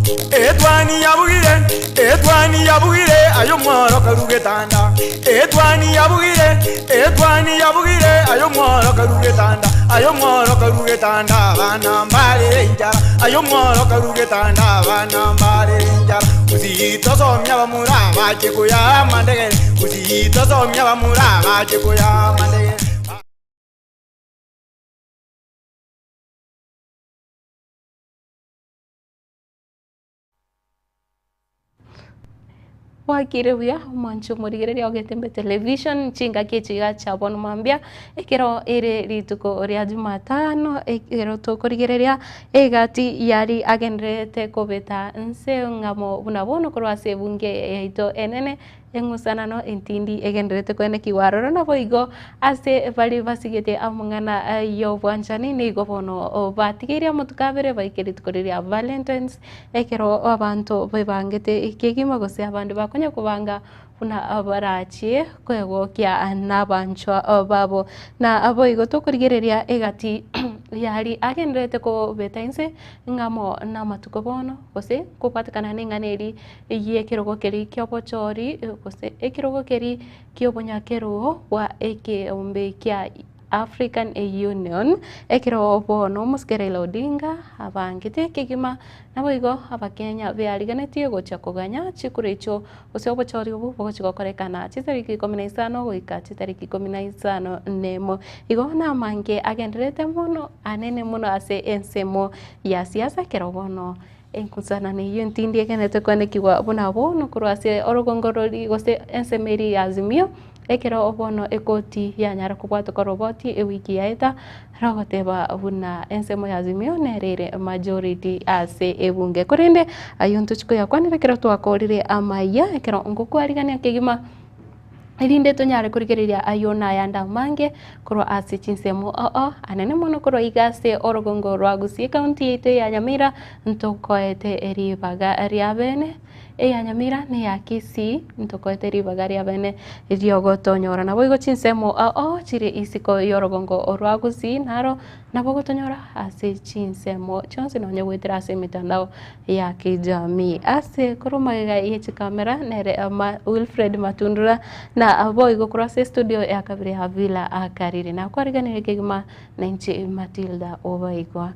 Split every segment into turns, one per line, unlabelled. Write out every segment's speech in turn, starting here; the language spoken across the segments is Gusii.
Etwani yabugire, etwani yabugire, aye omworo karue getanda. Etwani yabugire, etwani yabugire, aye omworo karue getanda. Aye omworo karue getanda, abana mbarere enchara. Aye omworo karue getanda, abana mbarere enchara. Gusii tosomia abamura bache koyaa amandegere, Gusii tosomia abamura bache koyaa amandegere.
Bwakire buya omwancho omorigereria ogetembe television chingaki echi iga chia bono mambia, ekero ere rituko ria jumatano ekero tokorigereria egati yari agendererete kobeta nse ng'amo buna bono korwa ase ebunge yaito enene. Eng'usanano entindi egendererete koenekigwa aroro, naboigo ase baria basigete amang'ana y'obwanchani nigo bono batigeire amatuko abere baike rituko riria Valentines, ekero abanto bebangete kegima gose abande bakonya kobanga buna barachie kwegokia nabanchwa babo. Na boigo tokorigereria egati yaria agendererete kobeta inse ng'amo namatuko bono gose kobwatekana neng'ana eria y'ekerogo keria ki'obochori, gose ekerogo keria ki'obonyakerogo bwa ekeombe kia African Union, ekero bono omosike Raila Odinga abangete kegima, naboigo abakenya beariganetie gochia koganya chikura echio gose obochori obwo bogochia gokorekana chitariki ikomi na isano goika chitariki ikomi na isano na emo. Igo namange agendererete mono anene mono ase ensemo ya siasa ekero bono Enkusanano eyio entindi egenete kwanekigwa buna bono korwa ase orogongo roria gose ensemo eria ya Azimio, ekero bono ekoti yanyara kobwatoka oroboti ewiki yaeta, rogoteba buna ensemo ya Azimio nere ere majority ase ebunge. Korende ayio ntochi koyakwanera ekero twakorire amaiya, ekero ngokwarigania kegima. Erinde tonyare korigereria ayio na ayande amange korwa ase chinsemo oo anene mono korwa iga ase orogongo rwa Gusii ekaunti yaito ya Nyamira ntokoete ribaga ria bene eya Nyamira na eya Kisii ntokoete ribaga ria bene riogotonyora naboigo chinsemo oo chire isiko yorogongo rwa Gusii naro Nabo gotonyora ase chinsemo chionsi nonya goetera ase emetandao ya kijamii. Ase korwa magega ye chikamera nere Wilfred Matundura na boigo korwa ase estudio ya kabere ya Villa Akariri. Nakwariganirie kegima nainche Matilda Obaigwa.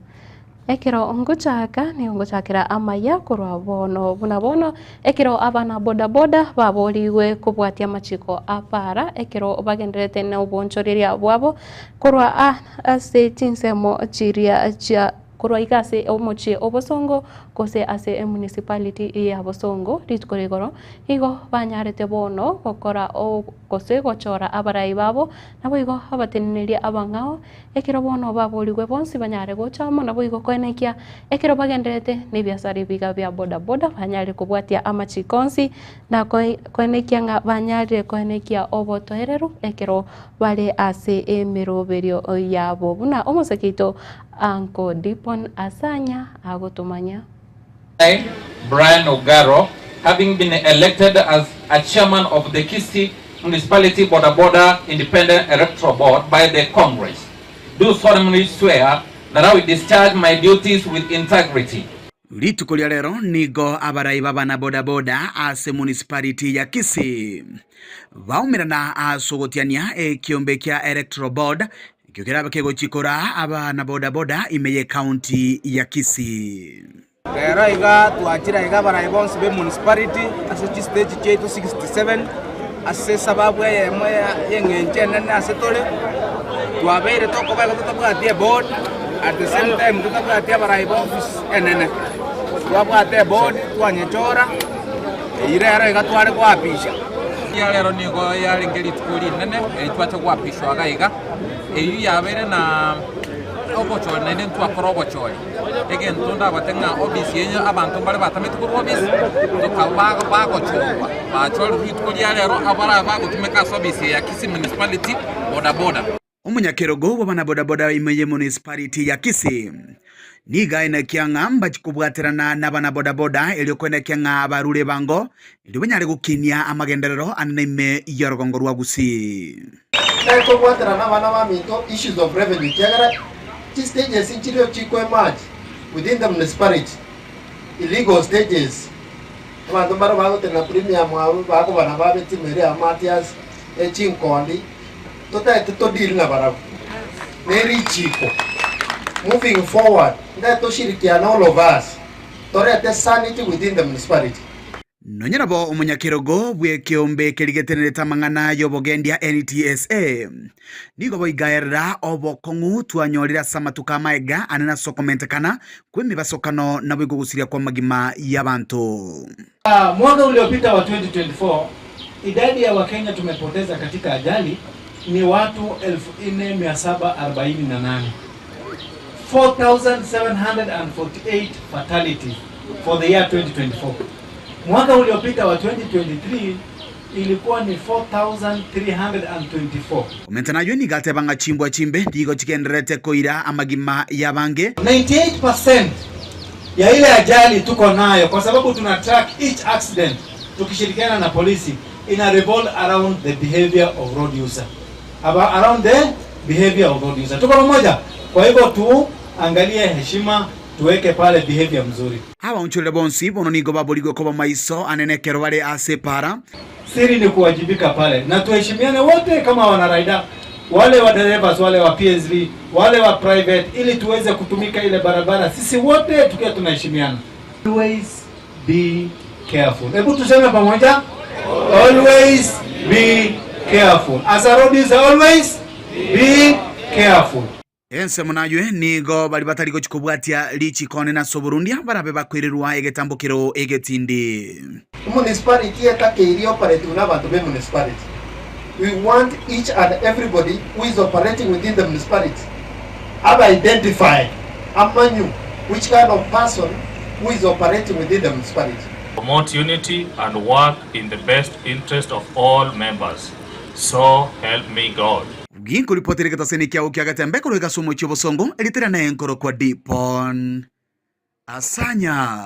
Ekero ngochaka nigo ngochakera amaya korwa bono buna bono ekero abana boda boda baborigwe kobwatia amachiko a para ekero bagendererete na obonchoreria bwabo korwa ase chinsemo chiria chia korwa iga ase omochie o Bosongo gose ase emunicipality ya Bosongo rituko ria igoro nigo banyarete bono gokora gose gochora abarai babo naboigo abateneneria abang'ao Ekero bono baboorigwe bonsi banyare gocha amo naboigo koenekia ekero bagendererete nebiasara ebiga bia boda boda banyare kobwatia amachiko onsi na koenekia ng'a banyarire koenekia obotoereru ekero bare ase emeroberio yabo buna omoseke oito Uncle Dipon Asanya agotomanya.
I, Brian Ogaro, having been elected as a chairman of the Kisii Municipality Boda Boda Independent Electoral Board by the Congress, do solemnly swear that I will discharge my duties with integrity.
Rituko ria rero nigo abarai b'abana boda boda ase municipality ya Kisii baumerana ase ogotiania ekiombe kia Electoral Board Ekio kerabe kegochia koraa abana boda-boda ime y'ecounty ya Kisii.
Rero iga twachire iga abarai bonsi be municipality ase chistage chiaito 67 ase esababu eyemo y'eng'encho enene ase tore, twabeire tokoba igo totabwati eboard at the same time totabwati abarai ba office enene. Twabwate eboard twanyechora, eyio rero iga tware koapisha.
Eria rero nigo yarenge rituko rinene eri twacha goapishwa iga iga, eyio yabeire na obochori naende ntwakora obochori. Egento ndabate ng'a obisi eye abanto mbare batameti korwa obisi, tokaba bagochorwa, bachorirwe rituko ria rero abarabe bagotumeka ase obisi eye ya Kisii Municipality boda boda.
Omonyakerogo bw'abanabodaboda ime y'emunicipality ya Kisii nigo aenekia ng'a mbachie kobwaterana n'abanabodaboda erio koenekia ng'a barure ebango erio banyare gokinia amagenderero anene ime y'orogongo rwa Gusii.
Tari kobwaterana nabana baminto issues of revenue ekiagera chi stages nchirio chiko emerge within the municipality. Illegal stages, abanto mbaro bagotenena premium abwo bakoba nabo abe timu eria ya Mathias, echinkondi, totaete to deal nabarabwo, ne richiko. Moving forward, ntaete toshirikiane all of us, torete sanity within the municipality.
Nonya nabo omonyakerogo bw'ekeombe keria getenerete amang'ana y'obogendia NTSA nigo boigaerera obokong'u twanyorire ase amatuko amaega ane nase okomentekana kw'emebasokano naboigo ogosiria kw'amagima y'abanto.
Mwaka uliopita wa 2024 idadi ya Wakenya tumepoteza katika ajali ni watu 4748. 4748 fatalities for the year 2024. Mwaka uliopita wa 2023 ilikuwa ni 4324.
Komenta nayio nigo ateba ng'a chimbwa chimbe nigo chigendererete koira amagima y'abange.
98% ya ile ajali tuko nayo kwa sababu tuna track each accident tukishirikiana na polisi ina revolve around the behavior of road user. Aba, around the behavior of road user. Tuko pamoja? Kwa hivyo tuangalie heshima, tuweke pale behavior mzuri.
Abaonchorire bonsi bono nigo baborigwe koba maiso anene ekero bare ase epaara.
Siri ni kuwajibika pale na tuheshimiane wote kama wanaraida, wale wa drivers, wale wa PSV, wale wa private, ili tuweze kutumika ile barabara sisi wote tukiwa tunaheshimiana. Always be careful. Hebu tuseme pamoja, always be careful. As a road user, always be careful.
Ensemo naywe nigo baria batari gochia kobwatia richiko onene ase oborundia barabe bakoirerwa egetambokero egetindi.
Municipality etakeiri operating na abanto be municipality. We want each and everybody who is operating within the municipality abe identified amanyu which kind of person who is operating within the municipality.
Promote unity and work in the best interest of all members. So help me God.
Ginkoripotera egetaseni kiao kia Getembe korwa egasi omochie obosongo, erieta riane nkorokwa Dipon Asanya.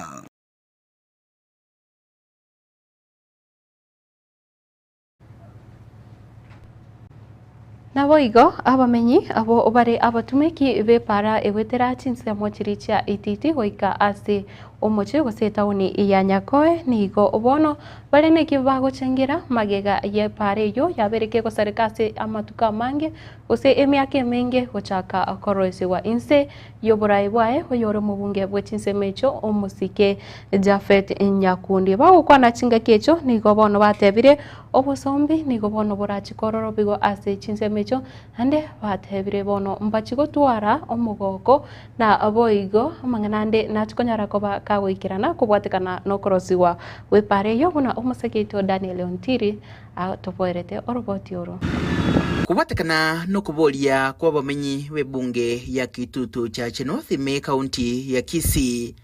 Naboigo abamenyi abwo bare abatumeki b'epaara egwetera chinsemo chiria chia Ititi goika ase omochie gose etaoni ya Nyakoe nigo bono bare neki bagochengera magega y'epaara eyio yabeire kegosareka ase amatuko amange gose emiaka emenge gochaka koroisigwa inse y'oboraai bwaye oyore omobunge bwe chinsemo echio omosike Japhet Nyakundi. Bagokwana chingaki echio nigo bono batebire Obosombi nigo bono borachie kororobigwa ase chinsemo echio, naende batebire bono mbachie gotwara omogoko, na boigo amang'ana ande nachie konyara koba kagoikerana kobwatekana nokorosigwa gw'epaara eyio, buna omoseke oito Daniel Ontiri atoboerete oroboti oro.
Kobwatekana nokoboria kw'abamenyi b'ebunge ya Kitutu Chache North ime ekaunti ya Kisii,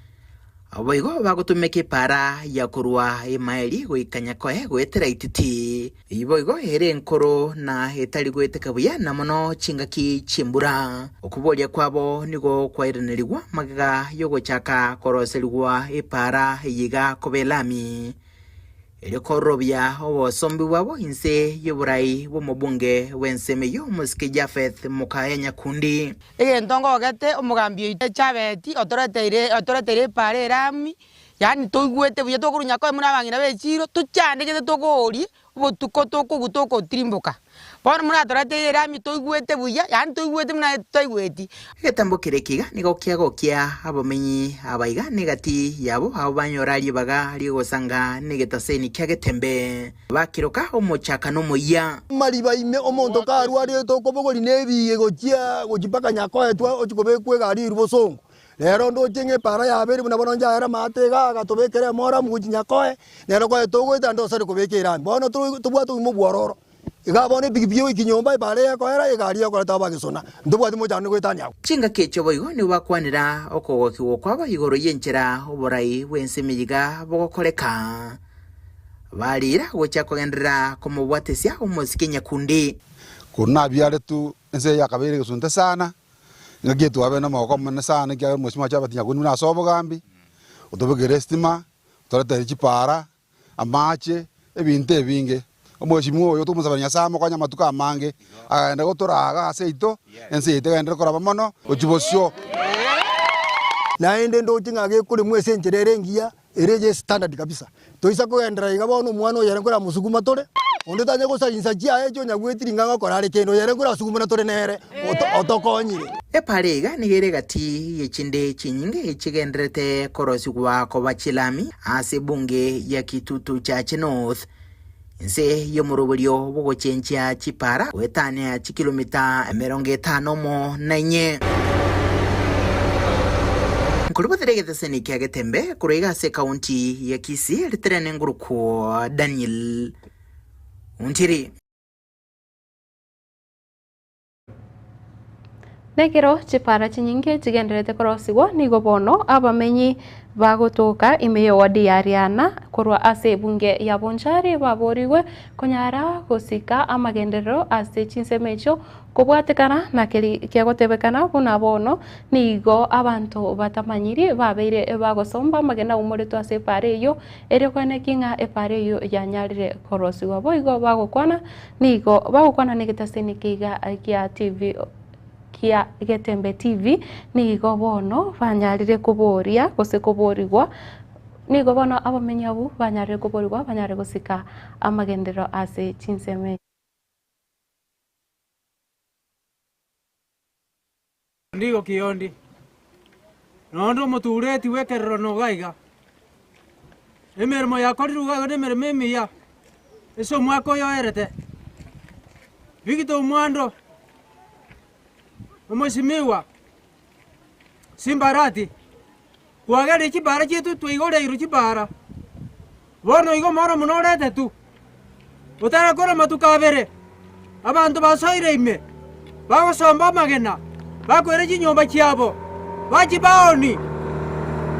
Boigo bagotumeka epaara ya korwa emaeli goika nyakoe goetera ititi. Eyio boigo ere enkoro na etari goeteka buya na mono chingaki chi'embura. Okoboria kwabo nigo kwairanerigwa magega y'ogochaka koroserigwa epaara eye iga koba elami. Erio kororobia obosombi bwabo inse y'oborai bw'omobunge bw'ensemo eyio, omosike Japheth Mokaya Nyakundi.
Egento ngogete omogambi oito Chabeti otoreteire otoreteire epaara erami, yaani toigwete buya tokorwa nyakoe buna abang'ina be echiro, tochandegete tokooria obotuko tokogwa tokotirimboka. Bono buna atoreteire erami toigwete buya, yaani toigwete buna totaigweti.
Egetambo keria ekiga nigo kiagokia abamenyi abaiga negati yabo abwo banyora ribaga ri'ogosanga negetaseni kia Getembe, bakiroka omochakano omoyia.
Amariba ime omonto karwarete okobogoria nebiige gochia gochia mpaka nyakoetwe ochia kobekwa egari eria bosongo. Rero ndoche ng'a epaara yabeire buna bono nchaere amaate igaa agatobekera emoramu gochia nyakoe, nere koe togoeta ndosare kobeka erami. Bono tobwate obogima obwororo. Igaa bono epikipiki egoika nyomba epaara eyekoera egari ekoreta abagesona, ntobwati mochando goetania agwo.
Chingaki echio boigo nigo bakwanera okogokigwa kwabo igoro y'enchera oborai bw'ense emiyiga bogokoreka. Bariira gochia kogenderera komobwatesia omosike nyakundi.
Korwa nabiaretwe ense eye yakabeire egesunte sana, engaki eye twabeire nomogoko omonene sana ekiagera omosike Chabati Nyakundi buna ase obogambi, otobekere estima, otoretere chipaara, Amache, ebinto ebinge. Omweshimiwa oyo tokomosabera Nyasae amokonye amatuko amange, agende gotoraga ase yaito, ense yaito egenderere koraba mono gochia bosio.
Naende ndoche ng'a gekoremwa ase enchera ere engiya, ere eye standard kabisa. Toisa kogenderera iga bono omwana oyo ere nkoramosuguma tore, onde tanya gosainsa chiaye echio onyagwetiri ng'a ngokora are kende, oyo ere nkorasugumana tore nere otokonyire.
Epara iga nigo ere egati ye chinde chinyinge chigendererete korosigwa koba chilami ase ebunge ya Kitutu Chache North. Inse y'omoroberio bw'ogochenchia chipara goetania chikilomita 54. Nkoribotera egeteseni kia Getembe korwa iga ase ekaunti ya Kisii riterene ngorokwo Daniel Ontiri.
Nekero chipara chinyinge chigendererete korosigwa, nigo bono abamenyi bagotoka ime y'ewadi ya Riana korwa ase ebunge ya Bonchari baborigwe konyara gosika amagenderero ase chinsemo echio kobwatekana na keri kegotebekana buna bono nigo abanto batamanyiri babeire bagosomba amagena aumoretwe ase epara eyio erio koenekia ng'a epara eyio yanyarire korosigwa. Boigo bagokwana Nigo bagokwana negetasini keiga gia TV kia Getembe TV, nigo bono banyarire koboria gose koborigwa, nigo bono abamenyi abwo banyarire koborigwa banyare gosika amagenderero ase chinsemo echi.
Ndigo kiondi, noonde omotureti bw'ekerero nogo aiga. Emeremo yakorirwe iga iga nemeremo emiya, ase omwaka oyo oerete. Victor Omwando, omosimiwa, Simbarati, kwagerire chibara chiaito twaigoreirwe chibara, bono igo omoro buna oretetwe, otarakora amatuko abere, abanto basoire ime, bagosomba amagena, bakoira chinyomba chiabo, bachibaoni.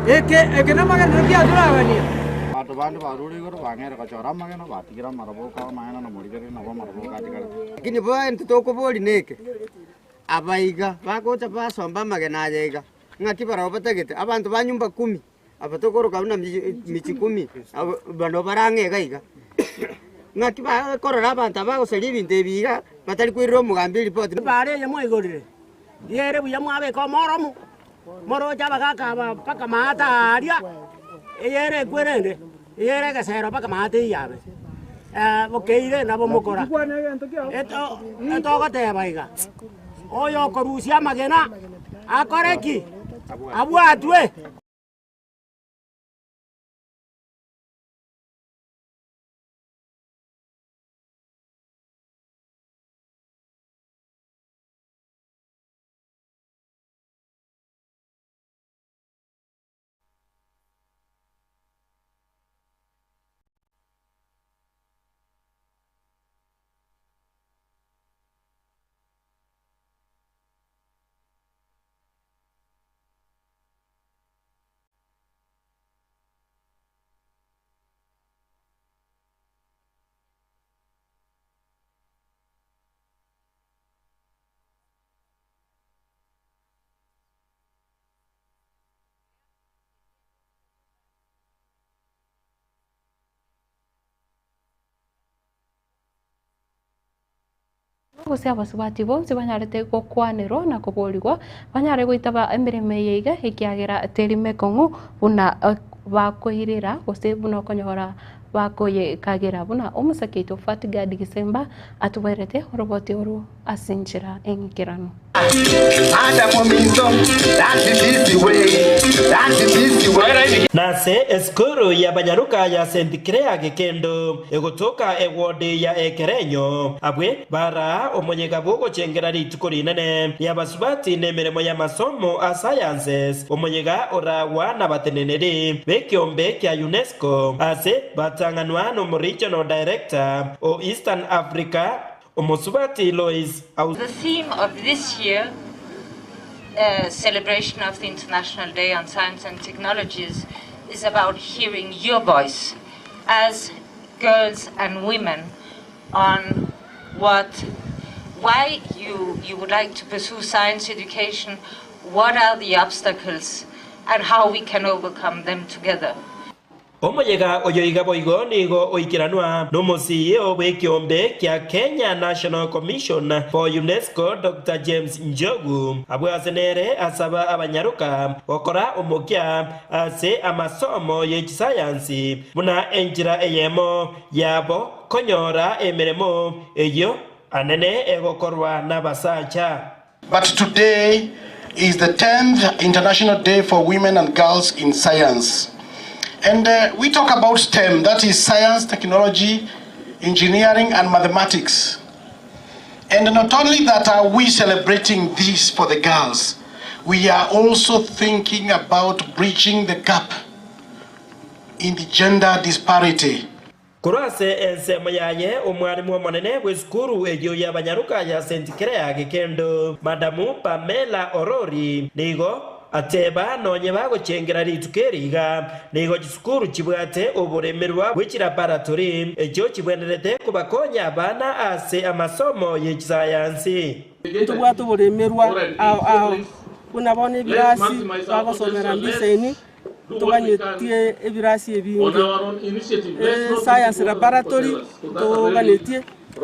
Eke eke namagenderero ki atoraganie?
Abanto bande barure igoro, bang'eire gochora amagena, batigire amaraboko amaene na morigererio nabo amaraboko atigarete.
Lakini bono intwe tokoboria neke, abaiga bagocha basomba amagena aya iga, ng'aki barabwo batagete? Abanto ba nyumba kumi. Aba tokoroka buna michi kumi, abo bano bare ang'e iga iga. Ng'aki bakorora abanto aba bagosaria ebinto ebi iga, batari koirera omogambi eripoti.
Ebaara eye mwaigorire, riere buya mwabeka omoromo, moroche abagaaka aba mpaka maate aaria, eyere ekwe rende, eyere egesero mpaka maate eyabe. Bokeire nabo mokora. Eto etogoteba iga, oyokorusia amagena akore ki? Abwatwe.
Gose abasubati bonsi banyarete gokwanerwa na koborigwa, banyare goitaba emeremo eye iga, ekiagera teri mekong'u buna bakoirera gose buna okonyora bakoyekagera buna omosake oito Fatgard Gisemba atoberete oroboti orwo ase enchera eng'ikeranu.
Nase esukuru y'abanyaruka ya St Clair Gekendo, egotoka eward ya Ekerenyo, abwe baraa omoyega bw'ogochengera rituko rinene ri'abasubati n'emeremo y'amasomo a sciences, omoyega oragwa nabateneneri b'ekeombe kia UNESCO ase batang'anwa n'omoregional director o Eastern Africa Omosubati Lois
The theme of this year celebration of the International Day on Science and Technologies is about hearing your voice as girls and women on what why you you would like to pursue science education, what are the obstacles and how we can overcome them together.
Omoyega oyo iga boigo nigo oikeranwa nomosiyio bw'ekeombe kia Kenya National Commission for UNESCO Doctor James Njogu, abwo ase nere asaba abanyaroka gokora omokia ase amasomo ye chisayansi buna enchera eyemo yabo konyora emeremo eyio anene egokorwa nabasacha.
But today is the 10th International Day for Women and Girls in Science. And uh, we talk about STEM, that is science, technology, engineering, and mathematics. And not only that are we celebrating this for the girls, we are also thinking about bridging the gap in the gender disparity.
Korwa ase ensemo yaye omwalimu omonene bw'esukuru eyio y'abanyaroka ya St Clare Gekendo, Madamu Pamela Orori, nigo ateba nonye bagochengera rituko eri iga, nigo chisukuru chibwate oboremerwa bwe chilaboratory echio chibwenerete kobakonya abana ase amasomo ye chisayansi.
Ntobwate oboremerwa ao ao, buna bono ebirasi bagosomera mbisaini. Ntoganetie ebirasi ebinge, escience laboratory ntoganetie,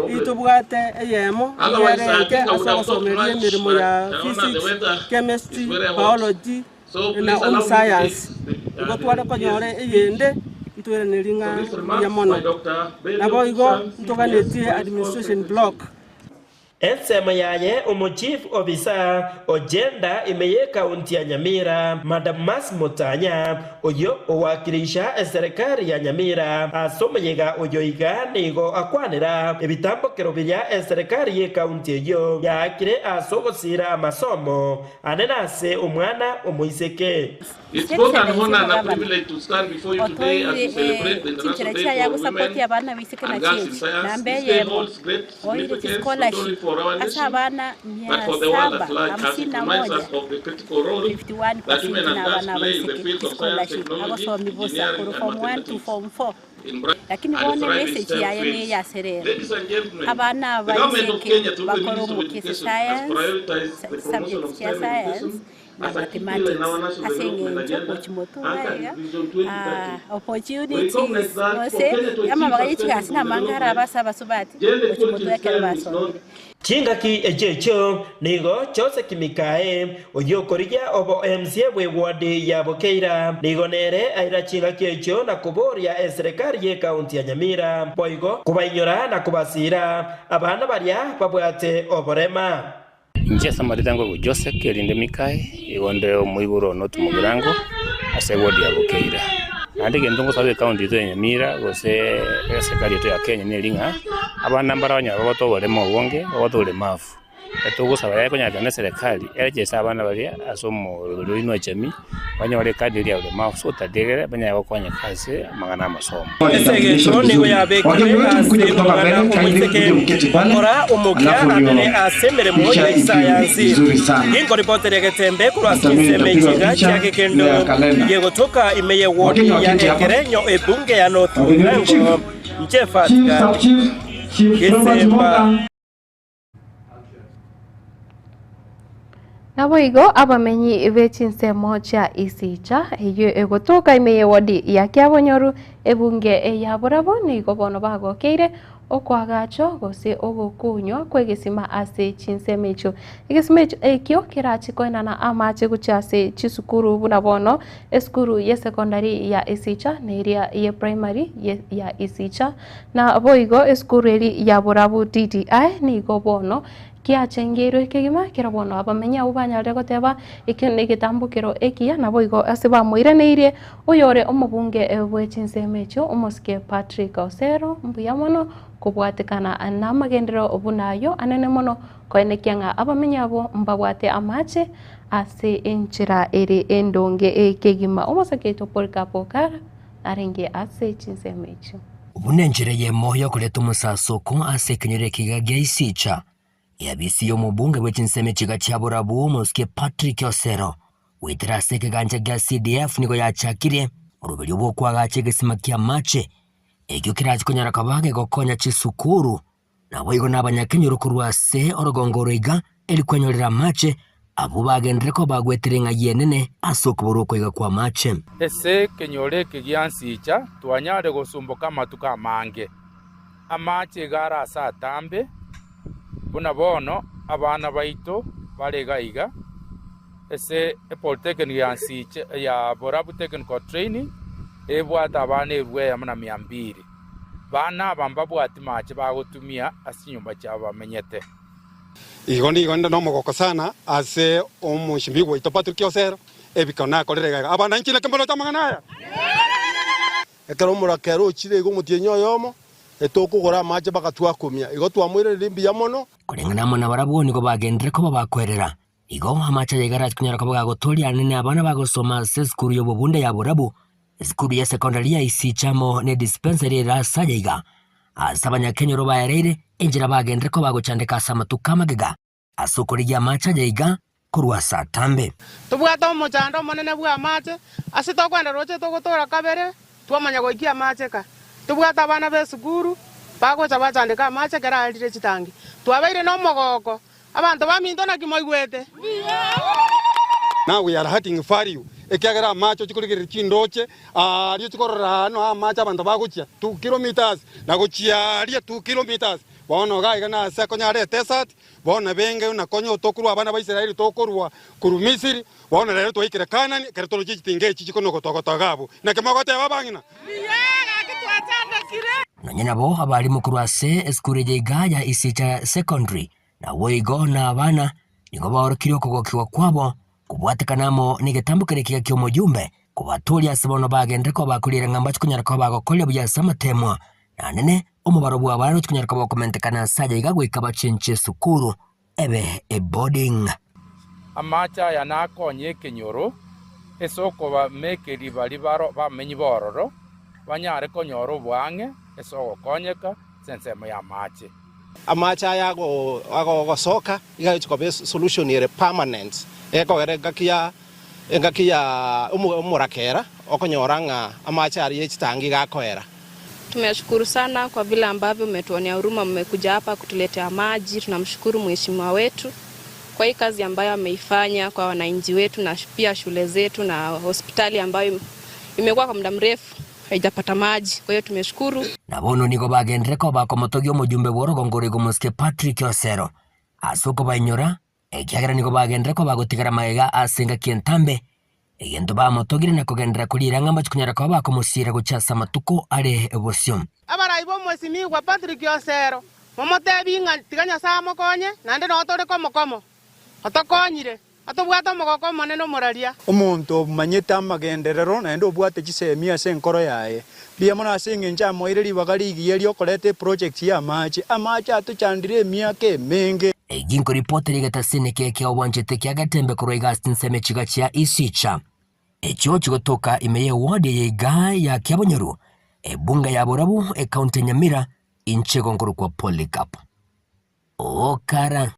ntobwate eyemo eyere enke ase ogosomeria emeremo ya physics, chemistry, biology na home science. Igo tware konyora eyende ntoiranerie ng'a mbuya mono. Naboigo ntoganetie administration block.
Ensemo yaye omochief officer o Gender ime y'ekaunti ya Nyamira, Madam Mercy Mutanya, oyio owakirisha eserekari ya Nyamira ase omoyega oyo iga nigo akwanera ebitambokero biria eserekari y'ekaunti eyio yaakire ase ogosiira amasomo ane nase omwana omoiseke.
It's both an honor and a privilege to stand before you today as we celebrate the International Day for Women and Girls in Science. This day holds great significance not only for our nation, but for the world at large, as it reminds us of the critical role that women and girls play in the fields of science, technology, engineering, and mathematics. In bright and thriving STEM fields. Ladies and gentlemen, the government of Kenya through the Ministry of Education has prioritized the promotion of STEM education
na mathematics ase eng'encho gochimotura iga opportunities gose amabaga ye chigasi namange arabe ase abasubati gochimotura ekero basomire.
Chingaki echio echio nigo Jose Mikae, oyio okorigia obo MCA bw'eward ya Bokeira, nigo nere aira chingaki echio na koboria eserekari y'ecounty ya Nyamira boigo kobainyora na kobasiira abana baria babwate oborema.
Inche ase amarieta nkorokwa Joseph erinde Mikae, igo nde omoiboro o North Mugirango ase eward ya Bokeira. Naende egento ngosaba ecounty yaito ya Nyamira gose eserikari yaito ya Kenya neri ng'a abana mbare onye bagote oboremo obonge, bagote oboremavu, etogosaba yaye konyara na eserekari erechese abana baria ase omoroberi oino o jamii. banyore ekadi eria ya ulemavu so that egere banyare gokonyeka ase amang'ana amasomo.
Esegecho nigo yabekirwe ase omwana omoiseke kora omokia anene ase emeremo ye chisayansi. Ginkoripoteria getembe korwa ase chinsemo echiga chia gekendo gegotoka ime ye ward ya Ekerenyo ebunge ya North Mugirango, Inche Fatka Gesemba.
Naboigo abamenyi be chinsemo chia Isicha, eyio egotoka ime y'ewodi ya Kiabonyoru, ebunge ya Borabu nigo bono bagokeire okoagachwa gose ogokunywa kw'egesima ase chinsemo echio. Egesima ekio kerache koenana amache gochia ase chisukuru buna bono esukuru y'esekondari ya Isicha na eria ye primary ya Isicha. Naboigo esukuru eria ya Borabu DDI nigo bono kiachengeirwe kegima, ekero bono abamenyi abwo banyarire goteba ekio negetambokero ekiya, naboigo ase bamoiraneirie oyore omobunge bwe chinsemo echio omosike Patrick Osero mbuya mono kobwatekana namagenderero buna ayio anene mono koenekia ng'a abamenyi abwo mbabwate amache ase enchera ere endonge kegima. Omosike oito Polycarp Okara. Narenge ase chinsemo echio.
Buna enchera eyemo y'okoreta omosasoko ase ekenyoro ekiga gia Isicha, eabisi y'omobunge bwe chinsemo echiga chia Borabu omosike Patrick Osero goetera ase ekegancha gia CDF nigo yachakire oroberio bw'okoagacha egesima ki'amache ekio kerache konyara koba gegokonya chisukuru Naboigo nabanyakenyoro korwa ase orogongo oro iga, eri kwenyorera amache. Abwo bagenderere koba bagwetire eng'ai enene ase okoborwa okoiga kw'amache.
Ase ekenyoro eke gia nsicha twanyare gosumboka amatuko amange. Amache iga are ase atambe, buna bono abana baito bare iga iga ase epolytechnic ya nsicha ya Borabu Technical Training ebwate abana elfu eyemo na mia mbili. Bana aba mbabwati mache bagotumia ase chinyomba chiabo bamenyete.
Igo nigo inde nomogoko sana ase omochimbi gwaito Patrick Osero, ebikone nakorire iga iga. Abana inche naki mboroche amang'ana aya?
Ekero omorakera ochire iga omotienyi oyomo, etokogora amache mpaka twakumia. Igo twamoiraneria mbuya mono.
Koreng'ana amo nabarabwo nigo bagenderere koba bakoerera. Igo amache aya iga arachie konyara koba gagotoria anene abana bagosoma ase esukuru y'obobunde ya Borabu, esukuru ya sekondari ya Isicha amo ne dispensary ere ase aya iga. Ase abanyakenyoro baereire enchera bagenderere koba bagochandeka ase amatuko amagega ase okorigia amache aya iga korwa ase atambe.
Tobwate omochando omonene bw'amache, ase tokwenda roche togotoora kabere, twamanya goikia amache ka. Tobwate abana b'esukuru, bagocha bachandeka amache ekero aerire chitangi. Twabeire nomogooko, Abanto baminto naki moigwete?
Now we are hurting value, ekiagera amache ochia korigereria chindoche aaria ochia korora aa noe amache abanto bagochia 2 kilometres na gochia aaria 2 kilometres. Bono iga iga nase akonyara edesert, bono benge buna konya otokorwa abana ba Israeli tokorwa korwa Misiri, bono rero twaikire Kanani ekero toroche chitinga echi chikona gotogotoga iga abwo. Naki mogoteba abang'ina?
Nonya nabo abalimu korwa ase esukuru eye iga ya Isicha Secondary naboigo na abana nigo baorokirie okogokigwa kwabo kobwatekana amo negetambo keria kiga ki'omojumbe kobatooria ase bono bagenderere koba bakoriera ng'a mbache konyara koba bagokoria buya ase amateemwa na anene omobaro bw'abana oche konyara koba okomentekana ase aya iga goika bachenche esukuru ebe eboarding.
Amache aya nakonye ekenyoro ase okobamekeria baria bamenyi b'ororo, banyare konyora oboang'e ase ogokonyeka ase ensemo y'amache.
Amache aya agosoka iga agochia koba esolution ere permanent, egekogera engaki ya engaki ya omorakera okonyora ng'a amache aria ye chitangi iga akoera.
Tumeshukuru sana kwa vile ambavyo mmetuonea huruma mmekuja hapa kutuletea maji. Tunamshukuru mheshimiwa wetu kwa hii kazi ambayo ameifanya kwa wananchi wetu na pia shule zetu na hospitali ambayo imekuwa kwa muda mrefu haijapata maji. Kwa hiyo tumeshukuru.
Na bono nigo bagenderere koba bakomotogia omojumbe bw'orogongo ore igo Mosike Patrick Osero ase okobainyora, ekiagera nigo bagenderere koba bagotigara magega ase engaki entambe, egento bamotogire na kogenderera koriera ng'a mbache konyara koba bakomosiira gochia ase amatuko are bosio.
Abarai b'Omwesimigwa Patrick Osero momotebie ng'a tiga Nyasae amokonye, naende noo tore komo-komo, otokonyire. Atobwate omogoko omonene omoraria.
Omonto omanyete amagenderero naende obwate chisemi ase enkoro yaye. Mbuya mono ase engencho amoeire ribaga rigiya riokoreta eproject y'amache. Amache atochandire emiaka emenge.
Eki nkoripotera egetasini eke kia obwanchete kia Getembe korwa iga ase chinsemo echiga chia Isicha, echio chigotoka ime y'eward eye iga ya Kiabonyoru, ebunge ya Borabu, ecounty ya Nyamira, inche igo nkorokwa Polycarp Okara.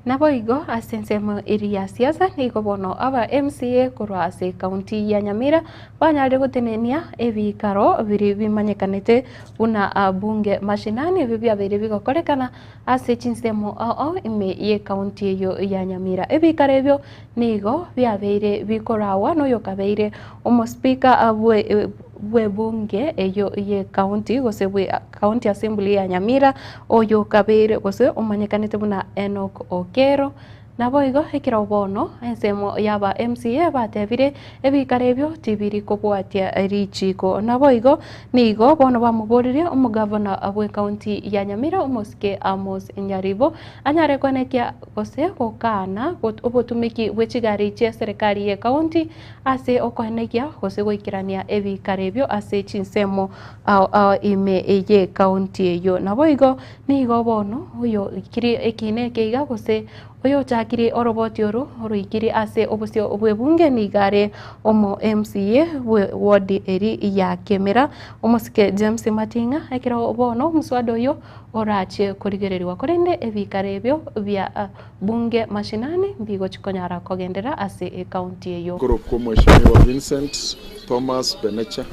Naboigo ase ensemo eria ya siasa nigo bono aba MCA korwa ase ekaunti ya Nyamira banyarire gotenenia ebikaro biria bimanyekanete buna bunge mashinani ebio biabeire bigokorekana ase chinsemo ao ao ime y'ekaunti eyio ya Nyamira. Ebikaro ebio nigo biabeire bikorawa noyokabeire omospeaker bwe bw'ebunge eyio ye county gose bwe county assembly ya Nyamira oyo okabeire gose omanyekanete buna Enock Okero. Naboigo ekero bono ensemo yaba MCA batebire ebikaro ebio tibiri kobwatia richiko. Naboigo nigo bono bamoboririe omogavana bwe county ya Nyamira omosike Amos Nyaribo anyare koenekia gose gokana obotumiki bwe chigari chie serikali ye county Ase okoenekia gose goikerania ebikaro ebio ase chinsemo ao ao ime y'ekaunti eyio. Naboigo nigo bono oyoikire ekiina eke iga gose oyochakire oroboti oro oroikire ase obosio bw'ebunge nigo are omo MCA bwe ward eri ya Kemera omosike James Mating'a ekero bono omoswada oyio orachie korigereriwa korende ebikaro ebio bia Bunge mashinani mbigochi konyara kogenderera ase ecounty eyio.
Korokwa Omweshimiwa Vincent Thomas Benecha,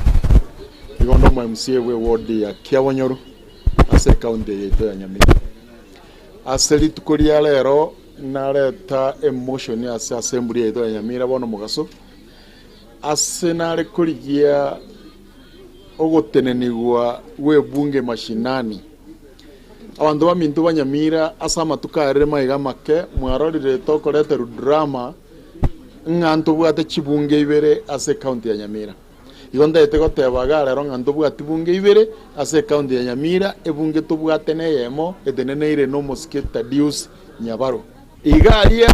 nigo onde omo MCA bwe ward ya Kiabonyoru ase ecounty eye yaito ya Nyamira. Ase rituko ria rero nareta emotion ase assembly yaito ya Nyamira bono mogaso, ase nare korigia ogotenenigwa gw'ebunge mashinani. Abanto baminto ba Nyamira ase amatuko arere maiga amake mwarorire tokoreterwa drama ng'a ntobwate chibunge ibere ase ecounty ya Nyamira. Igo ntagete goteba iga rero ng'a ntobwati bunge ibere ase ecounty ya Nyamira, ebunge tobwate neyemo eteneneire nomosike Tadius Nyabaro. Iga aria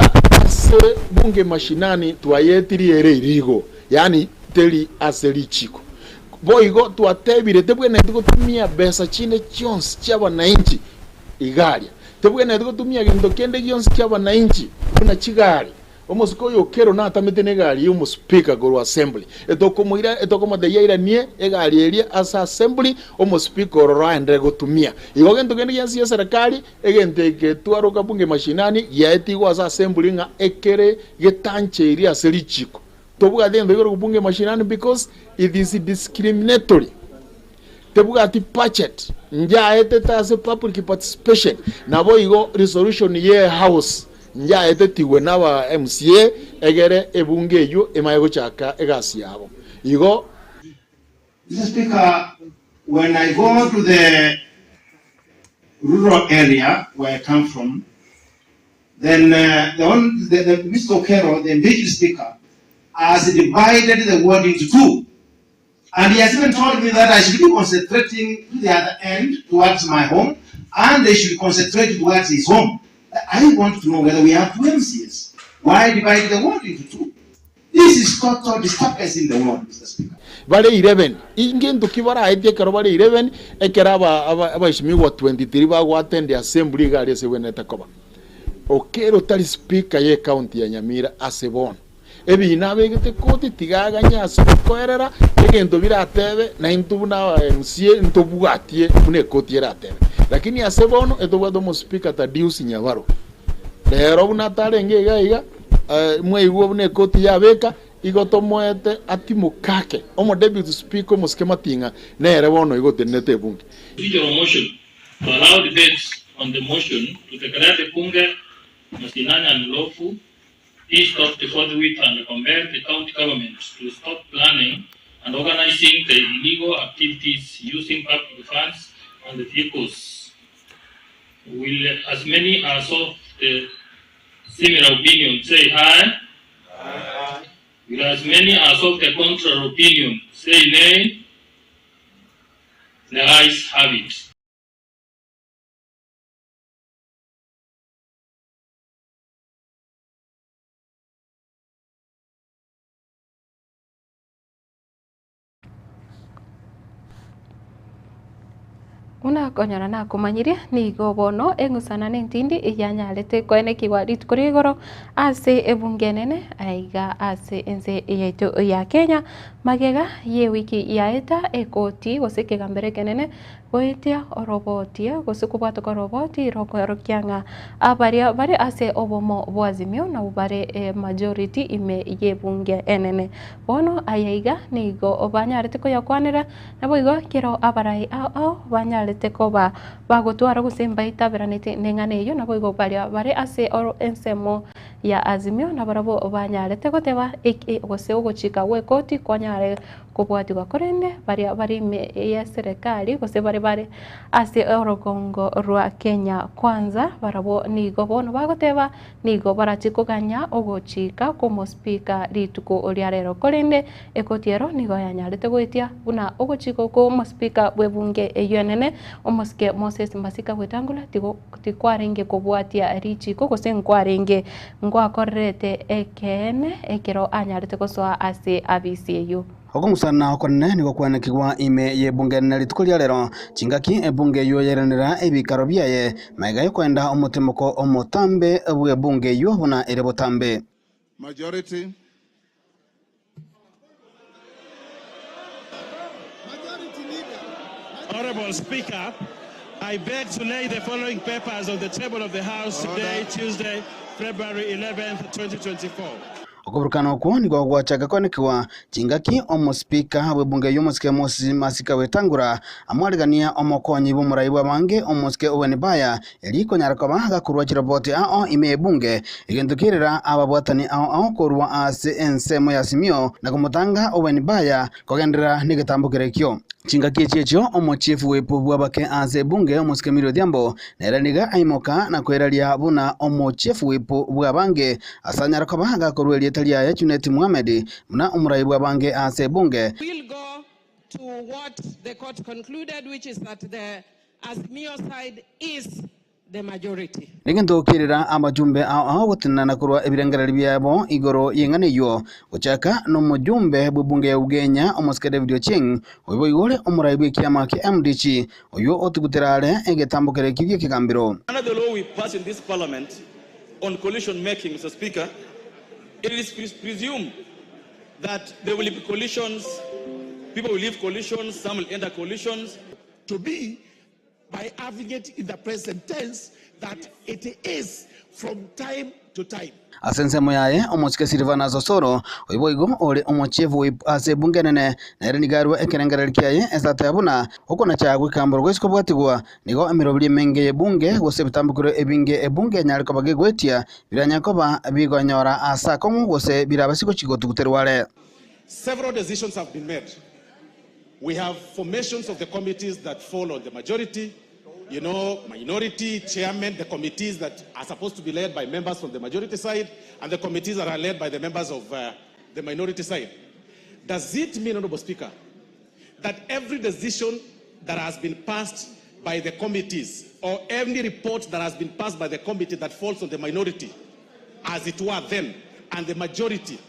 ase bunge mashinani twayetirie ere irigo, yaani teri ase richiko. Boigo twatebire tebwenereti gotumia besa chinde chionsi chi'abanainchi iga aria. Tebwenereti gotumia gento kende gionsi ki'abanainchi buna chigari. Omosike oyo Okello natamete negari y'omospeaker korwa assembly. Etokomoira etokomotebia airanie egari eria ase assembly omospeaker ororo aenderere gotumia. Igo gento kende gionsi gi'eserekari egento eke twaroka bunge mashinani giaetigwe ase assembly ng'a ekere getancheiri ase richiko. Tobwati egento gekorokwa bunge mashinani because it is discriminatory. Tebwati budget njaetete ase public participation naboigo resolution ye house njaetetigwe naba MCA egere ebunge eyio emanye gochaka egasi yabo. Igo.
Mister Speaker, when I go to the rural area where I come from, then the, on, the, the, Mr. Okero, the impeached speaker, has divided the ward into two. And he has even told me that I should be concentrating to the other end towards my home, and they should concentrate towards his home. I want to know whether we have two MCAs. Why divide the world into two? This is total disturbance in the world, Mr. Speaker.
Bare 11, ingento ki baraetie ekero bare 11, ekero aba aba abaishimigwa 23 bagoattend assembly iga aria ase egwenerete koba. Okero tari speaker ye county ya Nyamira ase bono. Ebiina abegete koti tiga aganye ase okoerera egento biratebe, na intwe buna aba MCA ntobwatie buna ekoti eratebe. Lakini ase bono etobwate omospeaker Tadius Nyabaro. Rero buna atarenge iga iga, mwaigwa buna ekoti yabeka, igo tomoete atimoke ake. Omo deputy speaker omosike Mating'a nere bono igo otenenete ebunge.
Procedural motion to allow debate on the motion to declare the Bunge Mashinani unlawful He stopped forthwith and compelled the county government to stop planning and organizing the illegal activities using public funds and vehicles. Will as many as of the similar opinion say aye? Will as many as of the contrary opinion say nay? The ayes have it.
Buna konyora nakomanyirie, nigo bono eng'usana nentindi eyanyarete koenekigwa rituko ria igoro ase ebunge enene aiga ase ense yaito ya Kenya, magega y'ewiki yaeta ekoti gose ekegambero ekenene Goetia oroboti, gose kobwatoka oroboti rokoerokia ng'a abaria bare ase obomo bw'Azimio nabwo bare majority ime y'ebunge enene. Bono aya iga nigo banyarete koyakwanera, naboigo ekero abarai ao ao banyarete koba bagotwara gose mbaitaberaneti neng'ana eyio, naboigo baria bare ase ensemo ya Azimio nabarabwo banyarete goteba eki gose ogochika gw'ekoti kwanyare Kobwatigwa, korende baria bare ime y'eserekari gose baria bare ase orogongo rwa Kenya Kwanza barabwo nigo bono bagoteba nigo barachi koganya ogochika kw'omospeaker rituko ria rero. Korende ekoti ero nigo yanyarete goetia buna ogochika okwo omospeaker bw'ebunge eyio enene omosike Moses Masika Wetangula tigo tikwarenge kobwatia richiko gose nkwarenge Ngwakorerete ekeene ekero anyarete gosoa ase abisi eyio.
Okong'usana okonene nigo kwanekigwa ime y'ebunge enene rituko ria rero, chingaki ebunge eyio yairanera ebikaro biaye, magega y'okoenda omotimoko omotambe bw'ebunge eyio buna ere botambe.
Majority.
Honorable Speaker, I beg to lay the following papers on the table of the House today, Tuesday, February 11th, 2024.
Okoburukana okwo nigo gwachaka koenekiwa chingaki omospeaker bw'ebunge eyio omosike Moses Masika Wetangula amwaregania omokonyi bw'omorai bw'abange omosike Owen Baya eri konyara koba gakorwa chiroboti ao ime y'ebunge egento kerera ababwatani ao ao korwa ase ensemo ya Azimio na komotanga Owen Baya kogenderera negetambokero ekio. Chingaki echi echio omochief whip bw'abake ase ebunge omosike Millie Odhiambo nere nigo aimoka na koiraria buna omochief whip bw'abange ase anyare koba gakorwa erieta riaye Junet Mohamed buna omorai bw'abange ase ebunge.
We'll go to what the court concluded, which is that the Azimio side is the majority.
Negento kerera abajumbe ao ao gotenena korwa ebirengererio biabo igoro y'eng'ana eyio, gochaka nomojumbe bw'ebunge ya Ugenya omosike David Ochieng, oyio boigo ore omorai bw'ekiama kia MDC, oyio otugutera are egetambokero ekio gi'ekegambero.
Under the law we pass in this parliament on coalition making, Mr. Speaker, it is presumed that there will be coalitions, people will leave coalitions, some will enter coalitions.
To be by having it in the present tense that it is from time to time.
Ase ensemo yaye, omosike Silvanus Osoro, oyio boigo ore omochief whip ase ebunge enene, nere nigo arue ekerengererio kiaye ase ateba buna okonacha gw'ekamboro goise kobwatigwa nigo emeroberi emenge y'ebunge gose ebitambokero ebinge ebunge enyare koba gegoetia biranyare koba bigonyora ase akong'u gose birabasie gochia gotuguterwa are.
Several decisions have been made. We have formations of the committees that fall on the majority, you know, minority, chairmen, the committees that are supposed to be led by members from the majority side, and the committees that are led by the members of the minority side. Does it mean, Honorable Speaker, that every decision that has been passed by the committees or any report that has been passed by the committee that falls on the minority, as it were then, and the majority,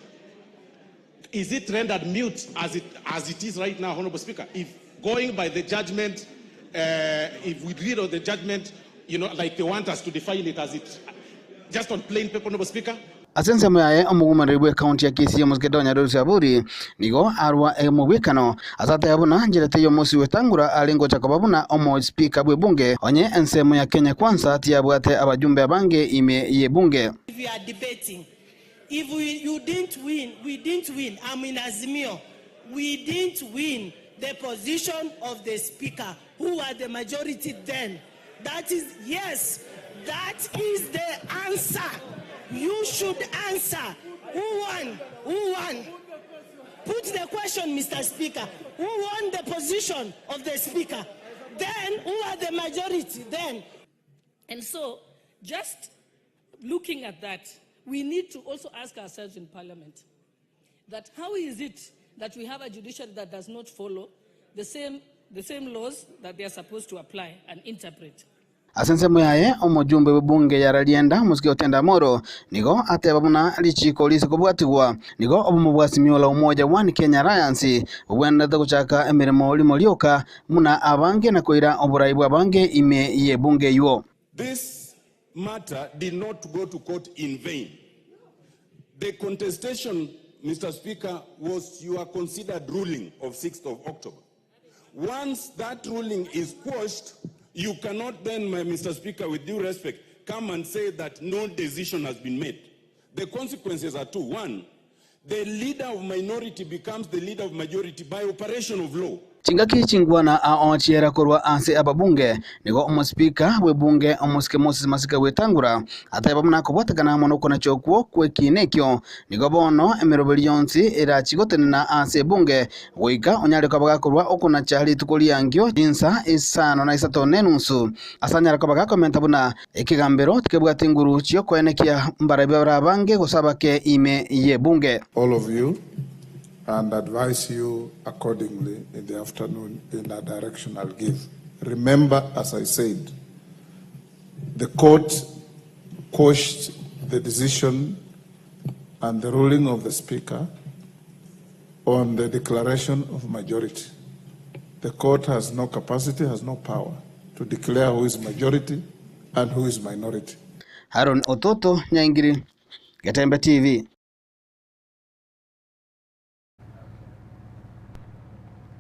is it rendered mute as it is right now, Honorable Speaker? If going by the judgment, if we read on the judgment, like they want us to define it as it, just on plain paper, Honorable Speaker?
Ase ensemo yaye omogumereri bw'ekaunti ya Kisii omosike Donya Dorothy Aburi nigo arwa omobwekano ase ateba buna nchera teiyo omosi Wetangula are ngocha koba buna omospika bw'ebunge onye ensemo ya Kenya Kwanza tiyabwate abajumbe abange ime y'ebunge.
If you are debating, if we, you didn't win, we didn't win. I'm in Azimio. We didn't win the position of the speaker, who were the majority then. That is, yes, that is the answer. You should answer. Who won? Who won? Put the question, Mr. Speaker. Who won the position of the speaker? Then, who are the majority then?
And so, just looking at that, we need to also ask ourselves in Parliament that how is it that we have a judiciary that does not follow the same laws that they are supposed to apply and interpret?
Ase ensemo yaye omojumbe bw'ebunge ya Rarienda omosike Otiende Amollo nigo ateba buna richiko rise kobwatigwa nigo obomo bwa Azimio la Umoja One Kenya Alliance bobwenerete gochaka emeremo rimo rioka buna abange na koira oborai bwa abange ime y'ebunge eywo.
This matter did not go to court in vain. The contestation, Mr. Speaker, was your considered ruling of 6th of October. Once that ruling is quashed, you cannot then, my Mr. Speaker, with due respect, come and say that no decision has been made. The consequences are two. One, the leader of minority becomes the leader of majority by operation of law.
Chingaki chingwana aochiera korwa ase ababunge nigo omospika bw'ebunge omosike Moses Masika Wetangula ateba buna kobwatekana mono okonacha okwo kw'ekina ekio nigo bono emeroberi yonsi erachigotenena ase ebunge goika onyare koba gakorwa okonacha rituko riangio chinsa isano na isato na enusu ase anyare koba gakomenta buna ekegambero tikebwate nguru chiokoenekia mbarabi abange gose abake ime y'ebunge.
All of you, and advise you accordingly in the afternoon in a direction I'll give. Remember, as I said, the court quashed the decision and the ruling of the Speaker on the declaration of majority. The court has no capacity, has no power to declare who is majority and who is minority.
Haron Ototo, Nyaingiri, Getembe TV.